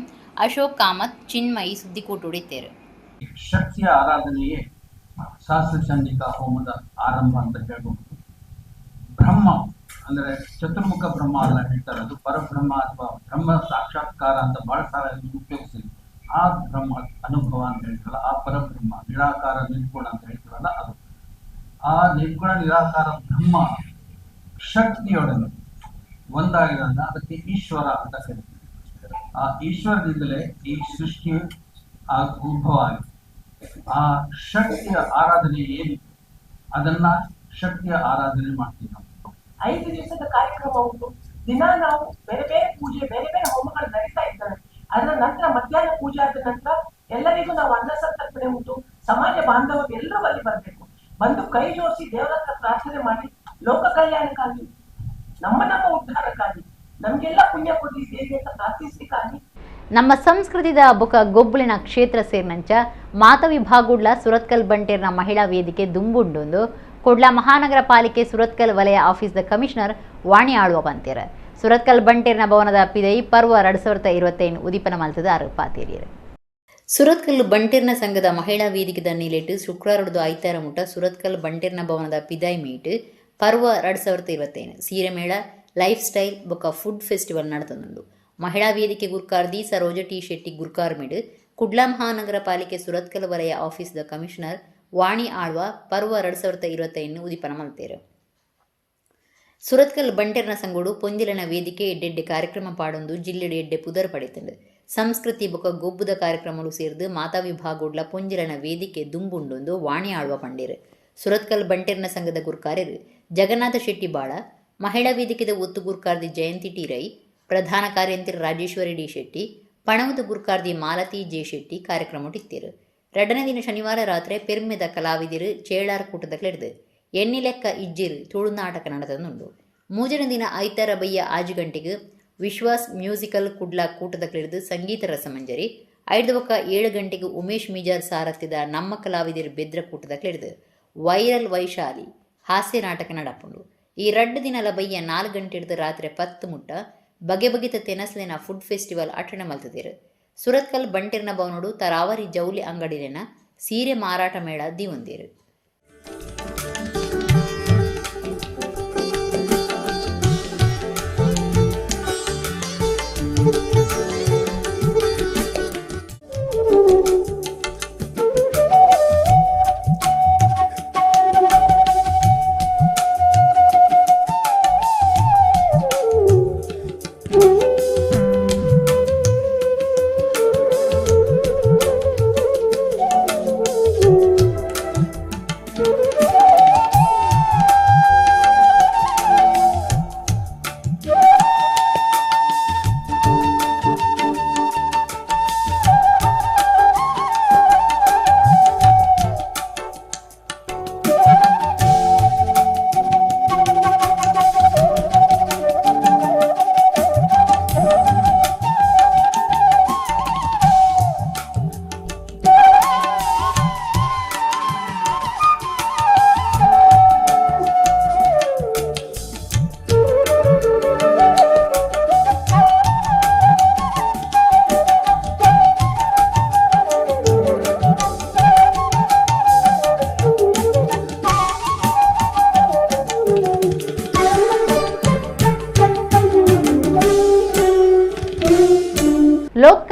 ಅಶೋಕ್ ಕಾಮತ್, ಚಿನ್ಮಯಿ ಸುದ್ದಿಕೂಟುಡಿತ್ತೇರು. ಶಕ್ತಿಯ ಆರಾಧನೆಯೇ ಸಹಸ್ರ ಚಂಡಿಕಾ ಹೋಮದ ಆರಂಭ ಅಂತ ಹೇಳ್ಬಹುದು. ಬ್ರಹ್ಮ ಅಂದರೆ ಚತುರ್ಮುಖ ಬ್ರಹ್ಮ ಅಲ್ಲ ಹೇಳ್ತಾರೆ, ಅದು ಪರಬ್ರಹ್ಮ ಅಥವಾ ಬ್ರಹ್ಮ ಸಾಕ್ಷಾತ್ಕಾರ ಅಂತ ಬಹಳ ಸಾಲ ಉಪಯೋಗಿಸ್ತೀವಿ. ಆ ಬ್ರಹ್ಮ ಅನುಭವ ಅಂತ ಹೇಳ್ತಾರಲ್ಲ, ಆ ಪರಬ್ರಹ್ಮ ನಿರಾಕಾರ ನಿರ್ಗುಣ ಅಂತ ಹೇಳ್ತಾರಲ್ಲ, ಅದು ಆ ನಿರ್ಗುಣ ನಿರಾಕಾರ ಬ್ರಹ್ಮ ಶಕ್ತಿಯೊಡನೆ ಒಂದಾಗಿರೋದ್ರಿಂದ ಅದಕ್ಕೆ ಈಶ್ವರ ಅಂತ ಕರೀತಾರೆ. ಆ ಈಶ್ವರದಿಂದಲೇ ಈ ಸೃಷ್ಟಿ ಉದ್ಭವ ಆಗಿದೆ. ಆ ಶಕ್ತಿಯ ಆರಾಧನೆ ಏನಿತ್ತು ಅದನ್ನ ಶಕ್ತಿಯ ಆರಾಧನೆ ಮಾಡ್ತೀವಿ ನಾವು. 5 ದಿವಸದ ಕಾರ್ಯಕ್ರಮ ಉಂಟು. ದಿನ ನಾವು ಬೇರೆ ಬೇರೆ ಪೂಜೆ, ಬೇರೆ ಬೇರೆ ಹೋಮಗಳು ನಡೀತಾ ಇರ್ತವೆ. ಅದರ ನಂತರ ಮಧ್ಯಾಹ್ನ ಪೂಜೆ ಆದ ನಂತರ ಎಲ್ಲರಿಗೂ ನಾವು ಅನ್ನ ಸಂತರ್ಪಣೆ ಉಂಟು. ಸಮಾಜ ಬಾಂಧವರು ಎಲ್ಲರೂ ಅಲ್ಲಿ ಬರಬೇಕು, ಬಂದು ಕೈ ಜೋಡಿಸಿ ದೇವರ ಹತ್ರ ಪ್ರಾರ್ಥನೆ ಮಾಡಿ ಲೋಕ ಕಲ್ಯಾಣಕ್ಕಾಗಿ, ನಮ್ಮ ನಮ್ಮ ಉದ್ಧಾರಕ್ಕಾಗಿ, ನಮ್ಗೆಲ್ಲ ಪುಣ್ಯ ಕೊಡ್ಲಿ ದೇವಿ ಅಂತ ಪ್ರಾರ್ಥಿಸ್ಲಿಕ್ಕಾಗಿ. ನಮ್ಮ ಸಂಸ್ಕೃತಿದ ಬೊಕ ಗೊಬ್ಬಲಿನ ಕ್ಷೇತ್ರ ಸೇರ್ನಂಚ ಮಾತ ವಿಭಾಗುಡ್ಲ ಸುರತ್ಕಲ್ ಬಂಟೇರ್ನ ಮಹಿಳಾ ವೇದಿಕೆ ದುಂಬುಂಡೊಂದು ಕುಡ್ಲ ಮಹಾನಗರ ಪಾಲಿಕೆ ಸುರತ್ಕಲ್ ವಲಯ ಆಫೀಸ್ದ ಕಮಿಷನರ್ ವಾಣಿ ಆಳುವ ಬಂತೇರ. ಸುರತ್ಕಲ್ ಬಂಟೇರ್ನ ಭವನದ ಪಿದೈ ಪರ್ವ 2025 ಉದೀಪನ ಮಲ್ತದ ಅರುಪಾತೇರಿಯರು. ಸುರತ್ಕಲ್ ಬಂಟೇರ್ನ ಸಂಘದ ಮಹಿಳಾ ವೇದಿಕೆದ ನಿಲೆಟ್ಟು ಶುಕ್ರವಾರದ್ದು ಐತಾರ ಮುಟ್ಟ ಸುರತ್ಕಲ್ ಬಂಟೇರ್ನ ಭವನದ ಪಿದಾಯ್ ಮೀಟ್ ಪರ್ವ 2025 ಸೀರೆ ಮೇಳ, ಲೈಫ್ ಸ್ಟೈಲ್ ಬೊಕ ಫುಡ್ ಫೆಸ್ಟಿವಲ್ ನಡೆತಂದುಂಡು. ಮಹಿಳಾ ವೇದಿಕೆ ಗುರ್ಕಾರ್ದಿ ಸರೋಜ ಟಿ ಶೆಟ್ಟಿ ಗುರ್ಕಾರ್ಮಿಡ್ ಕುಡ್ಲ ಮಹಾನಗರ ಪಾಲಿಕೆ ಸುರತ್ಕಲ್ ವಲಯ ಆಫೀಸ್ದ ಕಮಿಷನರ್ ವಾಣಿ ಆಳ್ವ ಪರ್ವ 2025 ಉದೀಪನ ಮಲ್ತೇರು. ಸುರತ್ಕಲ್ ಬಂಟೆರ್ನ ಸಂಗೋಡು ಪೊಂಜಿಲನ ವೇದಿಕೆ ಎಡ್ಡೆಡ್ಡೆ ಕಾರ್ಯಕ್ರಮ ಪಾಡೊಂದು ಜಿಲ್ಲೆಡು ಎಡ್ಡೆ ಪುದರ್ ಪಡೆತಂಡು. ಸಂಸ್ಕೃತಿ ಬೊಕ ಗೊಬ್ಬುದ ಕಾರ್ಯಕ್ರಮಲು ಸೇರ್ದು ಮಾತಾ ವಿಭಾಗೋಡ್ಲ ಪೊಂಜಿಲನ ವೇದಿಕೆ ದುಂಬುಂಡೊಂದು ವಾಣಿ ಆಳ್ವ ಪಂಡೇರು. ಸುರತ್ಕಲ್ ಬಂಟೆರ್ನ ಸಂಘದ ಗುರ್ಕಾರ್ಯರು ಜಗನ್ನಾಥ ಶೆಟ್ಟಿ ಬಾಳ, ಮಹಿಳಾ ವೇದಿಕೆದ ಒತ್ತು ಗುರ್ಕಾರ್ದಿ ಜಯಂತಿ ಟಿ ರೈ, ಪ್ರಧಾನ ಕಾರ್ಯಂತಿರು ರಾಜೇಶ್ವರಿ ಡಿ ಶೆಟ್ಟಿ, ಪಣವುದ ಗುರ್ಕಾರ್ದಿ ಮಾಲತಿ ಜೆ ಶೆಟ್ಟಿ ಕಾರ್ಯಕ್ರಮ ಇತ್ತಿರು. ಎರಡನೇ ದಿನ ಶನಿವಾರ ರಾತ್ರಿ ಪೆರ್ಮೆದ ಕಲಾವಿದರು ಚೇಳಾರ್ ಕೂಟದ ಕ್ಲೆಡ್ದು ಎಣ್ಣಿ ಲೆಕ್ಕ ಇಜ್ಜಿರು ತುಳುನಾಟಕ ನಡೆದನುಂಡು. ಮೂಜನ ದಿನ ಐತಾರ ಬಯ್ಯ 5 ಗಂಟೆಗೆ ವಿಶ್ವಾಸ್ ಮ್ಯೂಸಿಕಲ್ ಕುಡ್ಲ ಕೂಟದ ಕ್ಲೆಡ್ದು ಸಂಗೀತ ರಸಮಂಜರಿ, 5 ಬೊಕ್ಕ 7 ಗಂಟೆಗೆ ಉಮೇಶ್ ಮಿಜಾರ್ ಸಾರಥ್ಯದ ನಮ್ಮ ಕಲಾವಿದರು ಬೆದ್ರ ಕೂಟದ ಕ್ಲೆಡ್ದು ವೈರಲ್ ವೈಶಾಲಿ ಹಾಸ್ಯ ನಾಟಕ ನಡಪುಂಡು. ಈ ರಡ್ಡು ದಿನ ಲಬಯ್ಯ 4 ಗಂಟೆ ಹಿಡಿದು ರಾತ್ರಿ 10 ಮುಟ್ಟ ಬಗೆ ಬಗೆತ ತೆನಸ್ಲಿನ ಫುಡ್ ಫೆಸ್ಟಿವಲ್ ಅಟಣೆ ಮಲ್ತದಿರು. ಸುರತ್ಕಲ್ ಬಂಟೆರ್ನ ಭವನೋಡು ತರಾವರಿ ಜೌಲಿ ಅಂಗಡಿಲಿನ ಸೀರೆ ಮಾರಾಟ ಮೇಳ ದಿವಂದಿರು.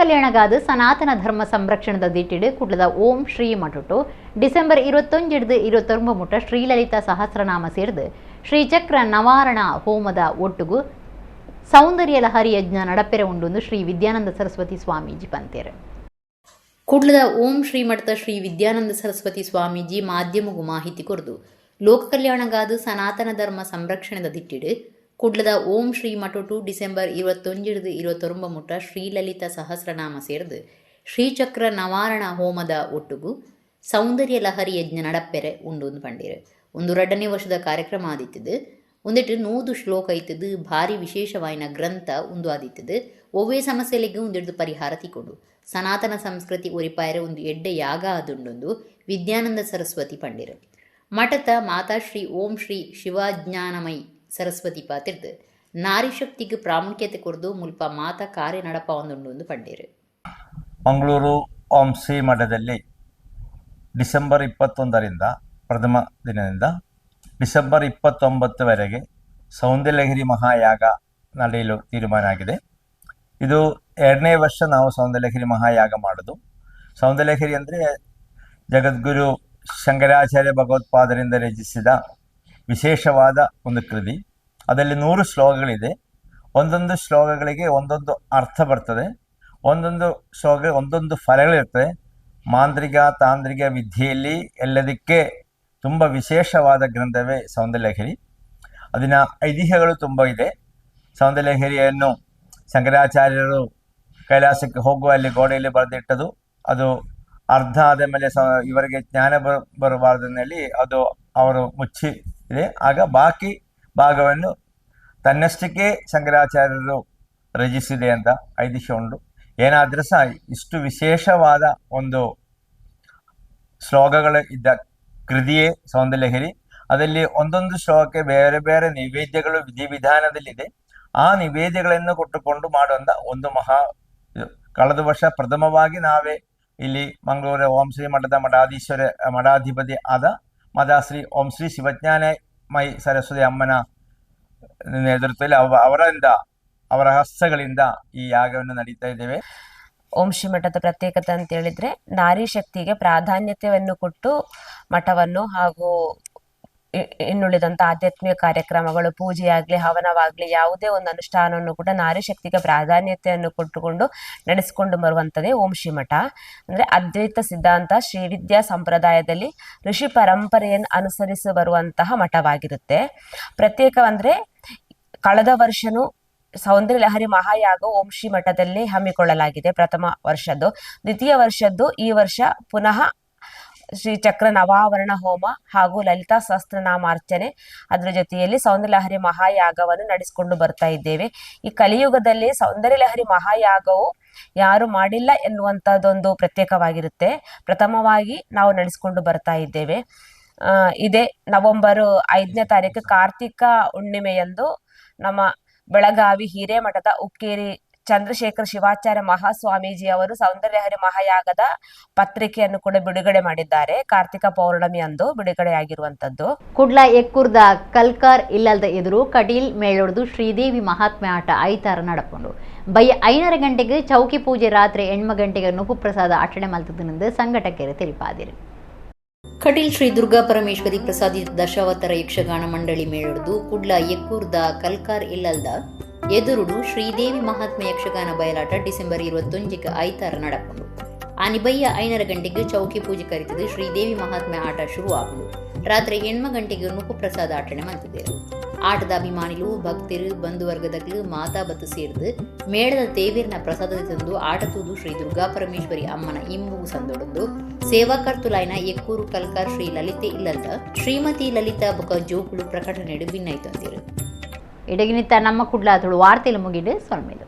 ಲೋಕ ಕಲ್ಯಾಣಗಾದ ಸನಾತನ ಧರ್ಮ ಸಂರಕ್ಷಣದ ದಿಟ್ಟಿಡು ಕುಡ್ಲದ ಓಂ ಶ್ರೀ ಮಠುಟು ಡಿಸೆಂಬರ್ 21 29 ಮುಟ ಶ್ರೀಲಲಿತಾ ಸಹಸ್ರನಾಮ ಸೇರ್ದು ಶ್ರೀಚಕ್ರ ನವಾರಣ ಹೋಮದ ಒಟ್ಟುಗು ಸೌಂದರ್ಯ ಲಹರಿ ಯಜ್ಞ ನಡಪೆರೆ ಉಂಡು ಶ್ರೀ ವಿದ್ಯಾನಂದ ಸರಸ್ವತಿ ಸ್ವಾಮೀಜಿ ಪಂತೇರು. ಕುಡ್ಲದ ಓಂ ಶ್ರೀ ಮಠದ ಶ್ರೀ ವಿದ್ಯಾನಂದ ಸರಸ್ವತಿ ಸ್ವಾಮೀಜಿ ಮಾಧ್ಯಮಗೂ ಮಾಹಿತಿ ಕೊರ್ದು ಲೋಕ ಕಲ್ಯಾಣಗಾದ ಸನಾತನ ಧರ್ಮ ಸಂರಕ್ಷಣದ ದಿಟ್ಟಿಡು ಕುಡ್ಲದ ಓಂ ಶ್ರೀ ಮಠಟು ಡಿಸೆಂಬರ್ 21 29 ಮುಟ ಶ್ರೀಲಲಿತಾ ಸಹಸ್ರನಾಮ ಸೇರ್ದು ಶ್ರೀಚಕ್ರ ನವಾರಣ ಹೋಮದ ಒಟ್ಟುಗು ಸೌಂದರ್ಯ ಲಹರಿ ಯಜ್ಞ ನಡಪೆರೆ ಉಂಡು ಪಂಡಿರು. ಒಂದು 2ನೇ ವರ್ಷದ ಕಾರ್ಯಕ್ರಮ ಆದಿತ್ತದು. ಒಂದೆಟ್ಟು 100 ಶ್ಲೋಕ ಇತ್ತದು. ಭಾರಿ ವಿಶೇಷವಾಯಿನ ಗ್ರಂಥ ಒಂದು ಆದಿತ್ತದು. ಒವ್ವೇ ಸಮಸ್ಯೆಲಿಗೆ ಒಂದೆಡ್ದು ಪರಿಹಾರ ತಿಕೊಂಡು ಸನಾತನ ಸಂಸ್ಕೃತಿ ಒರಿಪಾಯರೆ ಒಂದು ಎಡ್ಡೆ ಯಾಗ ಆದುಂಡೊಂದು ವಿದ್ಯಾನಂದ ಸರಸ್ವತಿ ಪಂಡಿರು. ಮಠದ ಮಾತಾಶ್ರೀ ಓಂ ಶ್ರೀ ಶಿವಜ್ಞಾನಮಯಿ ಸರಸ್ವತಿ ಪಾತಿರ್ದು ನಾರಿ ಶಕ್ತಿಗೆ ಪ್ರಾಮುಖ್ಯತೆ ಕೊರ್ದು ಮುಲ್ಪ ಮಾತಾ ಕಾರ್ಯ ನಡಪ ಒಂದುಂಡು ಪಂಡಿರು. ಮಂಗಳೂರು ಓಂ ಶ್ರೀ ಮಠದಲ್ಲಿ ಡಿಸೆಂಬರ್ 21ರಿಂದ ಪ್ರಥಮ ದಿನದಿಂದ ಡಿಸೆಂಬರ್ 29ವರೆಗೆ ಸೌಂದರ್ಯಲಹರಿ ಮಹಾಯಾಗ ನಡೆಯಲು ತೀರ್ಮಾನ ಆಗಿದೆ. ಇದು 2ನೇ ವರ್ಷ ನಾವು ಸೌಂದರ್ಯಲಹರಿ ಮಹಾಯಾಗ ಮಾಡೋದು. ಸೌಂದರ್ಯಲಹರಿ ಅಂದರೆ ಜಗದ್ಗುರು ಶಂಕರಾಚಾರ್ಯ ಭಗವತ್ಪಾದರಿಂದ ರಚಿಸಿದ ವಿಶೇಷವಾದ ಒಂದು ಕೃತಿ. ಅದರಲ್ಲಿ 100 ಶ್ಲೋಕಗಳಿದೆ. ಒಂದೊಂದು ಶ್ಲೋಕಗಳಿಗೆ ಒಂದೊಂದು ಅರ್ಥ ಬರ್ತದೆ, ಒಂದೊಂದು ಶ್ಲೋಕ ಒಂದೊಂದು ಫಲಗಳಿರ್ತದೆ. ಮಾಂತ್ರಿಕ ತಾಂತ್ರಿಕ ವಿದ್ಯೆಯಲ್ಲಿ ಎಲ್ಲದಕ್ಕೆ ತುಂಬ ವಿಶೇಷವಾದ ಗ್ರಂಥವೇ ಸೌಂದರ್ಯಲಹರಿ. ಅದನ್ನ ಐತಿಹ್ಯಗಳು ತುಂಬ ಇದೆ. ಸೌಂದರ್ಯಲಹರಿಯನ್ನು ಶಂಕರಾಚಾರ್ಯರು ಕೈಲಾಸಕ್ಕೆ ಹೋಗುವ ಅಲ್ಲಿ ಗೋಡೆಯಲ್ಲಿ ಬರೆದಿಟ್ಟದು. ಅದು ಅರ್ಧ ಆದ ಮೇಲೆ ಇವರಿಗೆ ಜ್ಞಾನ ಬರಬಾರ್ದನ್ನಲ್ಲಿ ಅದು ಅವರು ಮುಚ್ಚಿ ಇದೆ. ಆಗ ಬಾಕಿ ಭಾಗವನ್ನು ತನ್ನಷ್ಟಕ್ಕೆ ಶಂಕರಾಚಾರ್ಯರು ರಚಿಸಿದೆ ಅಂತ ಐತಿಹ್ಯ ಉಂಟು. ಏನಾದರೂ ಸಹ ಇಷ್ಟು ವಿಶೇಷವಾದ ಒಂದು ಶ್ಲೋಕಗಳು ಇದ್ದ ಕೃತಿಯೇ ಸೌಂದರ್ಯಲಹರಿ. ಅದರಲ್ಲಿ ಒಂದೊಂದು ಶ್ಲೋಕಕ್ಕೆ ಬೇರೆ ಬೇರೆ ನೈವೇದ್ಯಗಳು ವಿಧಿವಿಧಾನದಲ್ಲಿದೆ. ಆ ನಿವೇದ್ಯಗಳನ್ನು ಕೊಟ್ಟುಕೊಂಡು ಮಾಡುವಂಥ ಒಂದು ಮಹಾ ಇದು. ಕಳೆದ ವರ್ಷ ಪ್ರಥಮವಾಗಿ ನಾವೇ ಇಲ್ಲಿ ಮಂಗಳೂರು ಓಂ ಶ್ರೀ ಮಠದ ಮಠಾಧೀಶ್ವರ ಮಠಾಧಿಪತಿ ಆದ ಮಾತಾಶ್ರೀ ಓಂ ಶ್ರೀ ಶಿವಜ್ಞಾನಮಯಿ ಸರಸ್ವತಿ ಅಮ್ಮನ ನೇತೃತ್ವದಲ್ಲಿ ಅವರಿಂದ ಅವರ ಹಸ್ತಗಳಿಂದ ಈ ಯಾಗವನ್ನು ನಡೀತಾ ಇದ್ದೇವೆ. ಓಂ ಶ್ರೀ ಮಠದ ಪ್ರತ್ಯೇಕತೆ ಅಂತ ಹೇಳಿದ್ರೆ ನಾರಿ ಶಕ್ತಿಗೆ ಪ್ರಾಧಾನ್ಯತೆಯನ್ನು ಕೊಟ್ಟು ಮಠವನ್ನು ಹಾಗೂ ಇನ್ನುಳಿದಂಥ ಆಧ್ಯಾತ್ಮಿಕ ಕಾರ್ಯಕ್ರಮಗಳು, ಪೂಜೆಯಾಗಲಿ ಹವನವಾಗಲಿ ಯಾವುದೇ ಒಂದು ಅನುಷ್ಠಾನವನ್ನು ಕೂಡ ನಾರಿ ಶಕ್ತಿಗೆ ಪ್ರಾಧಾನ್ಯತೆಯನ್ನು ಕೊಟ್ಟುಕೊಂಡು ನಡೆಸಿಕೊಂಡು ಬರುವಂಥದ್ದೇ ಓಂ ಶ್ರೀ ಮಠ. ಅಂದರೆ ಅದ್ವೈತ ಸಿದ್ಧಾಂತ ಶ್ರೀವಿದ್ಯಾ ಸಂಪ್ರದಾಯದಲ್ಲಿ ಋಷಿ ಪರಂಪರೆಯನ್ನು ಅನುಸರಿಸಿ ಬರುವಂತಹ ಮಠವಾಗಿರುತ್ತೆ. ಪ್ರತ್ಯೇಕವಂದರೆ ಕಳೆದ ವರ್ಷನೂ ಸೌಂದರ್ಯ ಲಹರಿ ಮಹಾಯಾಗ ಓಂ ಶ್ರೀ ಮಠದಲ್ಲಿ ಹಮ್ಮಿಕೊಳ್ಳಲಾಗಿದೆ ಪ್ರಥಮ ವರ್ಷದ್ದು. ದ್ವಿತೀಯ ವರ್ಷದ್ದು ಈ ವರ್ಷ ಪುನಃ ಶ್ರೀ ಚಕ್ರ ನವಾವರಣ ಹೋಮ ಹಾಗೂ ಲಲಿತಾ ಸಹಸ್ರನಾಮಾರ್ಚನೆ ಅದರ ಜೊತೆಯಲ್ಲಿ ಸೌಂದರ್ಯ ಲಹರಿ ಮಹಾಯಾಗವನ್ನು ನಡೆಸಿಕೊಂಡು ಬರ್ತಾ ಇದ್ದೇವೆ. ಈ ಕಲಿಯುಗದಲ್ಲಿ ಸೌಂದರ್ಯ ಲಹರಿ ಮಹಾಯಾಗವು ಯಾರು ಮಾಡಿಲ್ಲ ಎನ್ನುವಂಥದ್ದೊಂದು ಪ್ರತ್ಯೇಕವಾಗಿರುತ್ತೆ. ಪ್ರಥಮವಾಗಿ ನಾವು ನಡೆಸಿಕೊಂಡು ಬರ್ತಾ ಇದ್ದೇವೆ. ಇದೇ ನವೆಂಬರ್ 5ನೇ ತಾರೀಕು ಕಾರ್ತಿಕ ಹುಣ್ಣಿಮೆಯಂದು ನಮ್ಮ ಬೆಳಗಾವಿ ಹಿರೇಮಠದ ಉಕ್ಕೇರಿ ಚಂದ್ರಶೇಖರ ಶಿವಾಚಾರ್ಯ ಮಹಾಸ್ವಾಮೀಜಿ ಅವರು ಸೌಂದರ್ಯಲಹರಿ ಮಹಾಯಾಗದ ಪತ್ರಿಕೆಯನ್ನು ಕೂಡ ಬಿಡುಗಡೆ ಮಾಡಿದ್ದಾರೆ. ಕಾರ್ತಿಕ ಪೌರ್ಣಮಿ ಅಂದು ಬಿಡುಗಡೆಯಾಗಿರುವಂತದ್ದು. ಕುಡ್ಲ ಎಕ್ಕುರ್ದ ಕಲ್ಕಾರ್ ಇಲ್ಲದ ಎದುರು ಕಟೀಲ್ ಮೇಳೊಡ್ದು ಶ್ರೀದೇವಿ ಮಹಾತ್ಮೆ ಆಟ ಐತಾರ ನಡಪುಂಡು. ಬಯ್ಯ 5:30 ಗಂಟೆಗೆ ಚೌಕಿ ಪೂಜೆ, ರಾತ್ರಿ 8 ಗಂಟೆಗೆ ನುಪ್ಪು ಪ್ರಸಾದ ಅಟ್ಟಣೆ ಮಲ್ತದನೆಂದು ಸಂಘಟಕರು ತಿಳಿಪಾದಿರು. ಕಟೀಲ್ ಶ್ರೀ ದುರ್ಗಾ ಪರಮೇಶ್ವರಿ ಪ್ರಸಾದಿ ದಶಾವತಾರ ಯಕ್ಷಗಾನ ಮಂಡಳಿ ಮೇಳೊಡ್ದು ಕುಡ್ಲ ಎಕ್ಕೂರ್ದ ಕಲ್ಕಾರ್ ಇಲ್ಲಲ್ದ ಎದುರುಡು ಶ್ರೀದೇವಿ ಮಹಾತ್ಮೆ ಯಕ್ಷಗಾನ ಬಯಲಾಟ ಡಿಸೆಂಬರ್ 21ಕ್ಕೆ ಐತಾರ ನಡಪುಂಡು. ಆನಿಬಯ್ಯ 5:30 ಗಂಟೆಗೆ ಚೌಕಿ ಪೂಜೆ ಕರಿತದೆ ಶ್ರೀದೇವಿ ಮಹಾತ್ಮೆ ಆಟ ಶುರು ಆಪುಂಡು. ರಾತ್ರಿ 8 ಗಂಟೆಗೆ ನುಪ್ಪು ಪ್ರಸಾದ ಆಟಣೆ ಮಲ್ತಿದ್ದೇರು. ಆಟದ ಅಭಿಮಾನಿಲು ಭಕ್ತರು ಬಂಧುವರ್ಗದಕ್ಲು ಮಾತಾ ಬತ್ತು ಸೇರ್ದು ಮೇಳದ ದೇವಿರ್ನ ಪ್ರಸಾದ ತಂದು ಆಟ ತೂದು ಶ್ರೀ ದುರ್ಗಾ ಪರಮೇಶ್ವರಿ ಅಮ್ಮನ ಇಂಬುಗು ಸಂದೊಡಂದು ಸೇವಾಕರ್ತುಲಾಯ್ನ ಎಕ್ಕೂರು ಕಲ್ಕಾರ್ ಶ್ರೀ ಲಲಿತೆ ಇಲ್ಲಲ್ದ ಶ್ರೀಮತಿ ಲಲಿತಾ ಬೊಕ ಜೋಕುಳು ಪ್ರಕಟಣೆಡು ಭಿನ್ನೈತಂದಿರು. ಇಡಗಿನಿತ್ತ ನಮ್ಮ ಕುಡ್ಲ ತುಳು ವಾರ್ತೆಲು ಮುಗಿಡು ಸೊಲ್ಮೆಲು.